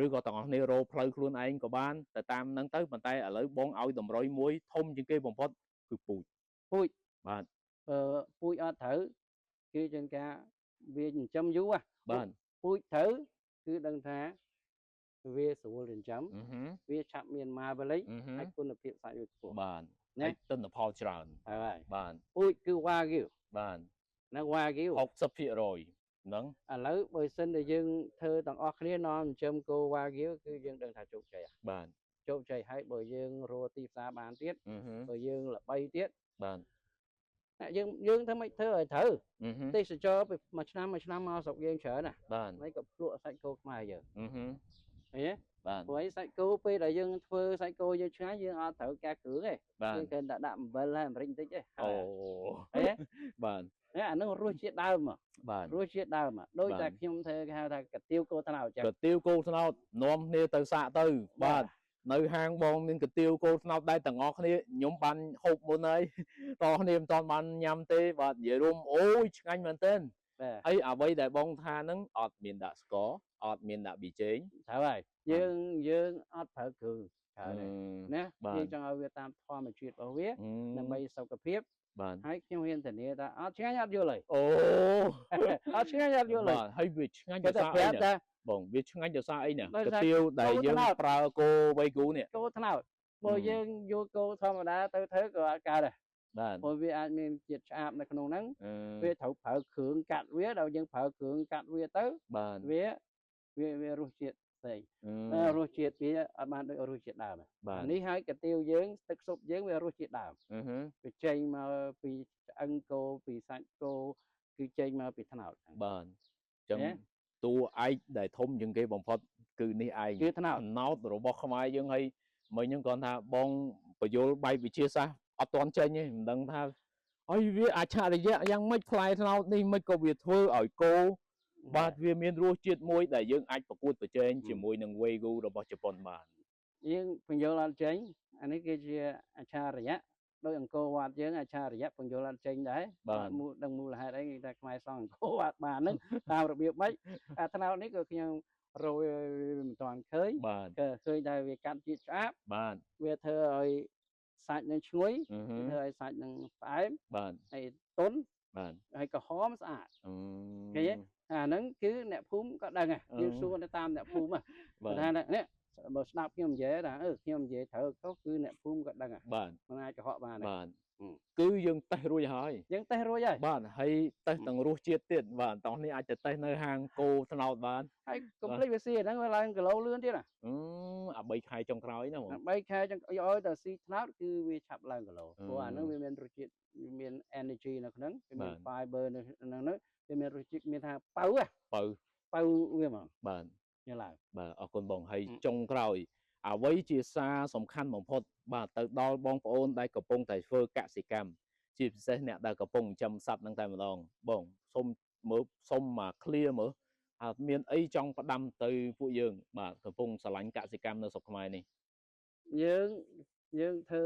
ឬក៏ទាំងអស់គ្នារកផ្លូវខ្លួនឯងក៏បានទៅតាមហ្នឹងទៅប៉ុន្តែឥឡូវបងឲ្យតម្រុយមួយធំជាងគេបំផុតគឺពូជបាទ ពូជអត់ត្រូវគឺជាងការវាចិញ្ចឹមយូរ បាទ ពូជត្រូវគឺដឹងថាវាស្រួលចិញ្ចឹមវាឆាប់មានម៉ាវលិចហើយគុណភាពសាច់វាខ្ពស់ បាទណាទិន្នផលច្រើន ហើយ បាទ ពូជគឺ Wagyu បាទ ណា Wagyu 60%ហ្នឹង ឥឡូវបើសិនតែយើងធ្វើទាំងអស់គ្នានាំចិញ្ចឹមគោ Wagyu គឺយើងដឹងថាជោគជ័យ បាទ ជោគជ័យហើយបើយើងរកទីផ្សារបានទៀតបើយើងល្បីទៀត បាទ យើងធ្វើមិនធ្វើឲ្យត្រូវទេសចរពីមួយឆ្នាំមួយឆ្នាំមកស្រុកយើងច្រើនណា បាទ ហើយក៏ភ្លក់សាច់គោខ្មែរយើងឃើញទេ បាទ ព្រោះឯសាច់គោពេលដែលយើងធ្វើសាច់គោយើងឆ្ងាញ់យើងអត់ត្រូវការគ្រឿងទេយើងគ្រាន់តែដាក់អំបិលហើយអំរិចបន្តិចទេ អូ ឃើញទេ បាទ អានឹងរសជាតិដើម បាទ រសជាតិដើមដូចតែខ្ញុំធ្វើគេហៅថាកាទៀវគោត្នោតចឹង កាទៀវគោត្នោតនាំគ្នាទៅសាកទៅបាទ នៅហាងបងមានកាទៀវគោត្នោតដែរទាំងអស់គ្នាខ្ញុំបានហូបមុនហើយតគ្នាមិនតាន់បានញ៉ាំទេបាទនិយាយរួមអូយឆ្ងាញ់មែនទែន បាទ ហើយអ្វីដែលបងថាហ្នឹងអត់មានដាក់ស្ករអត់មានដាក់ប៊ីចេង ត្រូវហើយយើងយើងអត់ប្រើគ្រឿងច្រើនទេណា បាទ យើងចង់ឲ្យវាតាមធម្មជាតិរបស់វាដើម្បីសុខភាព បាទ ហើយខ្ញុំហ៊ានធានាថាអត់ឆ្ងាញ់អត់យល់ទេ អូ អត់ឆ្ងាញ់អត់យល់ទេ បាទហើយវាឆ្ងាញ់ គេ ដោយ តែប្រាប់ សារអីណា ថា បងវាឆ្ងាញ់ដោយសារអីណា ដោយសារ កាទៀវដែលយើង គោត្នោត ប្រើគោវៃគូនេះ គោត្នោតបើយើងយកគោធម្មតាទៅធ្វើក៏អត់កើតដែរ បាទ ព្រោះវាអាចមានជាតិឆ្អាបនៅក្នុងហ្នឹង អឺ វាត្រូវប្រើគ្រឿងកាត់វាដល់យើងប្រើគ្រឿងកាត់វាទៅ បាទ វាវាវារសជាតិផ្សេង អឺ រសជាតិវាអត់បានដូចរសជាតិដើមទេ បាទ អានេះហើយកាទៀវយើងទឹកស៊ុបយើងវារសជាតិដើម អឺហឺ វាចេញមកពីឆ្អឹងគោពីសាច់គោគឺចេញមកពីត្នោតហ្នឹង បាទអញ្ចឹង ណា តួឯកដែលធំជាងគេបំផុតគឺនេះឯង គឺត្នោត ត្នោតរបស់ខ្មែរយើងហើយមិញហ្នឹងគាត់ថាបងបញ្យលបែបវិទ្យាសាស្ត្រអត់ទាន់ចេញទេមិនដឹងថាហើយវាអច្ឆរិយៈយ៉ាងម៉េចផ្លែត្នោតនេះមិនក៏វាធ្វើឲ្យគោបាទវាមានរសជាតិមួយដែលយើងអាចប្រកួតប្រជែងជាមួយនឹង Wagyu របស់ជប៉ុនបាន យើងបញ្យលអត់ចេញអានេះគឺជាអច្ឆរិយៈដោយអង្គរវត្តយើងអច្ឆរិយៈបញ្យលអត់ចេញដែរ បាទ អត់មូលដឹងមូលហេតុអីគេថាខ្មែរសង់អង្គរវត្តបានហ្នឹងតាមរបៀបម៉េចអាត្នោតនេះក៏ខ្ញុំរយមិនទាន់ឃើញ បាទ ក៏ឃើញតែវាកាត់ជាតិឆ្អាប បាទ វាធ្វើឲ្យសាច់នឹងឈ្ងុយ អឺហឺ វាធ្វើឲ្យសាច់នឹងផ្អែម បាទ ហើយទន់ បាទ ហើយក្រហមស្អាត អឺ ឃើញទេ អាហ្នឹងគឺអ្នកភូមិក៏ដឹងដែរ អឺ យើងសួរទៅតាមអ្នកភូមិហ៎ បាទ ថានេះបើស្ដាប់ខ្ញុំនិយាយថាអឺខ្ញុំនិយាយត្រូវខុសគឺអ្នកភូមិក៏ដឹងដែរ បាទ មិនអាចកុហកបានទេ បាទ អឺ គឺយើងតេស្តរួចហើយ យើងតេស្តរួចហើយ បាទហើយតេស្តទាំងរសជាតិទៀតបាទតោះនេះអាចទៅតេស្តនៅហាងគោត្នោតបាន ហើយកុំភ្លេចវាស៊ីអាហ្នឹងវាឡើងគីឡូលឿនទៀតណា អឺអា3ខែចុងក្រោយណាបង 3ខែចឹងឲ្យតែស៊ីត្នោតគឺវាឆាប់ឡើងគីឡូ អឺ ព្រោះអាហ្នឹងវាមានរសជាតិវាមាន energy នៅក្នុងវាមាន បាទ fiber នៅក្នុងហ្នឹងវាមានរសជាតិមានថាប៉ៅហ៎ បើ ប៉ៅវាហ្មង បាទ ញ៉ាំឡើង បាទអរគុណបងហើយ អឺ ចុងក្រោយអ្វីជាសារសំខាន់បំផុត បាទទៅដល់បងប្អូនដែលកំពុងតែធ្វើកសិកម្មជាពិសេសអ្នកដែលកំពុងចិញ្ចឹមសត្វហ្នឹងតែម្ដងបងសូមមើលសូមមក clear មើលអត់មានអីចង់ផ្ដាំទៅពួកយើង បាទកំពុងស្រឡាញ់កសិកម្មនៅស្រុកខ្មែរនេះ យើងយើងធ្វើ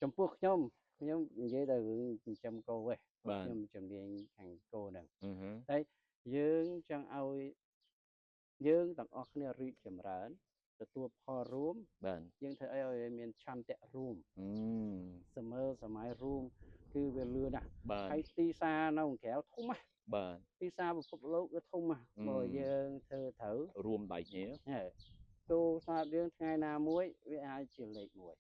ចំពោះខ្ញុំខ្ញុំនិយាយតែរឿងចិញ្ចឹមគោឯង បាទ ខ្ញុំជំនាញខាងគោហ្នឹង អឺហឺ យើងចង់ឲ្យយើងទាំងអស់គ្នារីកចម្រើនទទួលផលរួម បាទ យើងធ្វើអីឲ្យមានឆន្ទៈរួម អឺ សម័យសម័យរួមគឺវាលឿនណាស់ បាទ ហើយទីផ្សារនៅក្រៅធំណាស់ បាទ ទីផ្សារពិភពលោកវាធំណាស់ អឺ បើយើងធ្វើត្រូវ រួមដៃគ្នា ហេគោស្នាតយើងថ្ងៃណាមួយវាអាចជាលេខ1 អឺ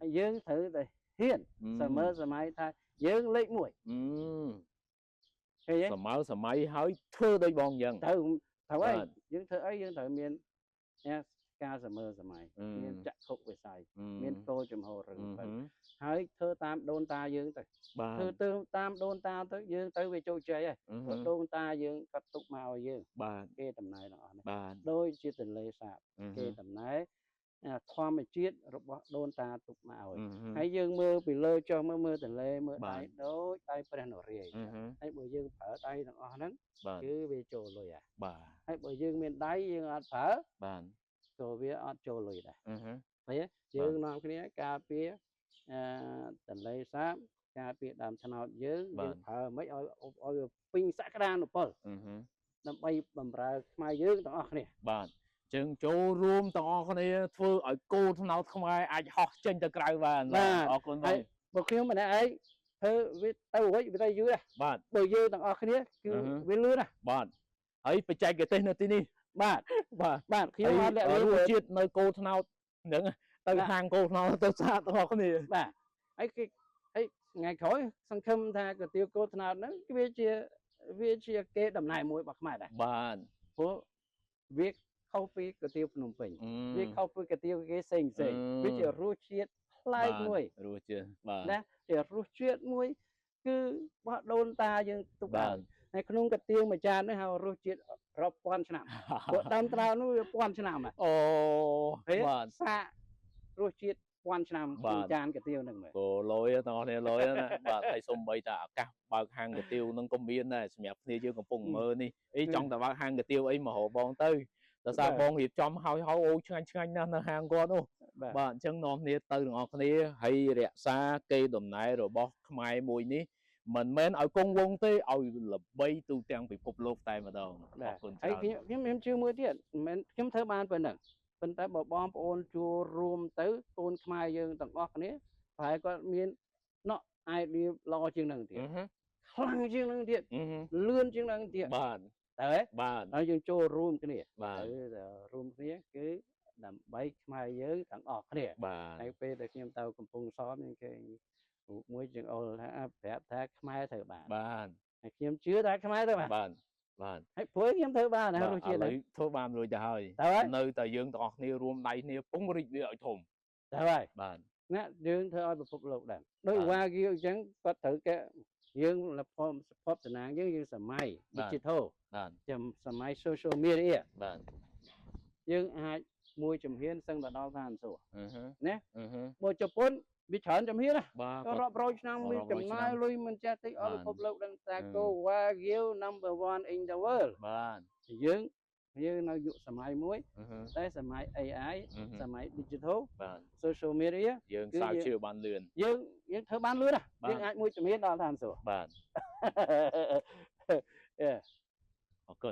ហើយយើងត្រូវតែហ៊ានសម័យសម័យថាយើងលេខ1 អឺ ឃើញទេ សម័យសម័យហើយធ្វើដូចបងអញ្ចឹង ត្រូវត្រូវហើយ បាទ យើងធ្វើអីយើងត្រូវមានណាការសម័យសម័យ អឺ មានចក្ខុវិស័យ អឺ មានគោលចំហរឹង អឺ ពឹងហើយធ្វើតាមដូនតាយើងទៅ បាទ ធ្វើទៅតាមដូនតាទៅយើងទៅវាជោគជ័យហើយ អឺ ព្រោះដូនតាយើងគាត់ទុកមកឲ្យយើង បាទ គេតំណែងទាំងអស់នេះ បាទ ដូចជាទន្លេសាប អឺ គេតំណែងអាធម្មជាតិរបស់ដូនតាទុកមកឲ្យ អឺ ហើយយើងមើលពីលើចុះមើលមើលទន្លេមើល បាទ ដៃដូចដៃព្រះនរាយណ៍ អឺហឺ ហើយបើយើងប្រើដៃទាំងអស់ហ្នឹង បាទ គឺវាចូលលុយហើយ បាទ ហើយបើយើងមានដៃយើងអត់ប្រើ បាទ ក៏វាអត់ចូលលុយដែរ អឺហឺ ឃើញទេយើងនាំគ្នាការពារអឺទន្លេសាបការពារដើមត្នោតយើង បាទ យើងប្រើមិនឲ្យឲ្យវាពេញសក្តានុពល អឺហឺ ដើម្បីបម្រើខ្មែរយើងទាំងអស់គ្នា បាទចឹងចូលរួមទាំងអស់គ្នាធ្វើឲ្យគោត្នោតខ្មែរអាចហោះចេញទៅក្រៅបាន បាទ អរគុណប ហើ ង យបើខ្ញុំម្នាក់ឯងធ្វើវាទៅរួចវាទៅយូរដែរ បាទ បើយើងទាំងអស់គ្នាគឺ អឺហឺ វាលឿនណាស់ បាទហើយបច្ចេកទេសនៅទីនេះ បាទ បាទ បាទខ្ញុំអត់លាក់ ហើយ លៀន រសជាតិនៅគោត្នោតហ្នឹងទៅ បាទ ហាងគោត្នោតទៅសាកទាំងអស់គ្នា បាទហើយគេហើយថ្ងៃក្រោយសង្ឃឹមថាកាទៀវគោត្នោតហ្នឹងវាជាវាជាគេដំណែមួយរបស់ខ្មែរដែរ បាទ ព្រោះវាខុសពីកាទៀវភ្នំពេញ អឺ វាខុសពីកាទៀវគេផ្សេងផ្សេង អឺ វាជារសជាតិប្លែក បាទ មួយ រសជាតិបាទ ណាជារសជាតិមួយគឺបោះដូនតាយើងទុក បាទ ឲ្យហើយក្នុងកាទៀវមួយចាននេះហៅរសជាតិរាប់ពាន់ឆ្នាំព្រោះដើមត្នោតនោះវាពាន់ឆ្នាំហ่ะ អូ ហេ បាទ សាករសជាតិពាន់ឆ្នាំ បាទ ក្នុងចានកាទៀវហ្នឹងមើល ក៏លយទាំងអស់គ្នាលយណាបាទហើយសំបីតាឱកាសបើកហាងកាទៀវហ្នឹងក៏មានដែរសម្រាប់គ្នាយើងកំពុងមើលនេះអីចង់តែបើកហាងកាទៀវអីមករកបងទៅដោយសារបងរៀបចំហើយហើយអូឆ្ងាញ់ឆ្ងាញ់ណាស់នៅហាងគាត់នោះ បាទអញ្ចឹងនាំគ្នាទៅទាំងអស់គ្នាហើយរក្សាកេរដំណែលរបស់ខ្មែរមួយនេះមិនមែនឲ្យគង់វង្សទេឲ្យល្បីទូទាំងពិភពលោកតែម្ដងអរគុណ ច្រើនហើយខ្ញុំខ្ញុំជឿមួយទៀតមិនមែនខ្ញុំធ្វើបានប៉ុណ្ណឹងប៉ុន្តែបើបងប្អូនចូលរួមទៅកូនខ្មែរយើងទាំងអស់គ្នាប្រហែលគាត់មានណក់ idea ល្អជាងនឹងទៀតខ្លាំងជាងនឹងទៀតលឿនជាងនឹងទៀត បាទ តើហ៎ បាទ ហើយយើងចូលរួមគ្នា បាទ រួមគ្នាគឺដើម្បីខ្មែរយើងទាំងអស់គ្នា បាទ ហើយពេលដែលខ្ញុំទៅកំពង់សោមខ្ញុំឃើញរូបមួយជាងអុលថាប្រាប់ថាខ្មែរធ្វើបាន បាទ ហើយខ្ញុំជឿថាខ្មែរធ្វើបាន បាទបាទ ហើយព្រោះខ្ញុំធ្វើបានហើយរសជាតិ ឥឡូវធ្វើបានរួចទៅហើយនៅតែយើងទាំងអស់គ្នារួមដៃគ្នាពង្រីកវាឲ្យធំ ទៅហើយ បាទ ណាយើងធ្វើឲ្យពិភពលោកដឹងដូចវ៉ាគៀអញ្ចឹងគាត់ត្រូវគេយើងលភពភពតំណាងយើងយើងសម័យ digital បាទ ចាំសម័យ social media បាទ យើងអាចមួយជំហានសឹងទៅដល់ឋានសួគ៌ណាបើជប៉ុនវាច្រើនជំហានណា បាទ រាប់រយឆ្នាំមានចំណាយលុយមិនចេះតិចឲ្យពិភពលោកដឹងថា គោ Wagyu number 1 in the world បាទ យើងយើងនៅយុគសម័យមួយតែសម័យ AI សម័យ digital បាទ social media យើងសាវជឿបានលឿន យើងយើងធ្វើបានលឿនណាយើងអាចមួយជំហានដល់ឋានសួគ៌ បាទ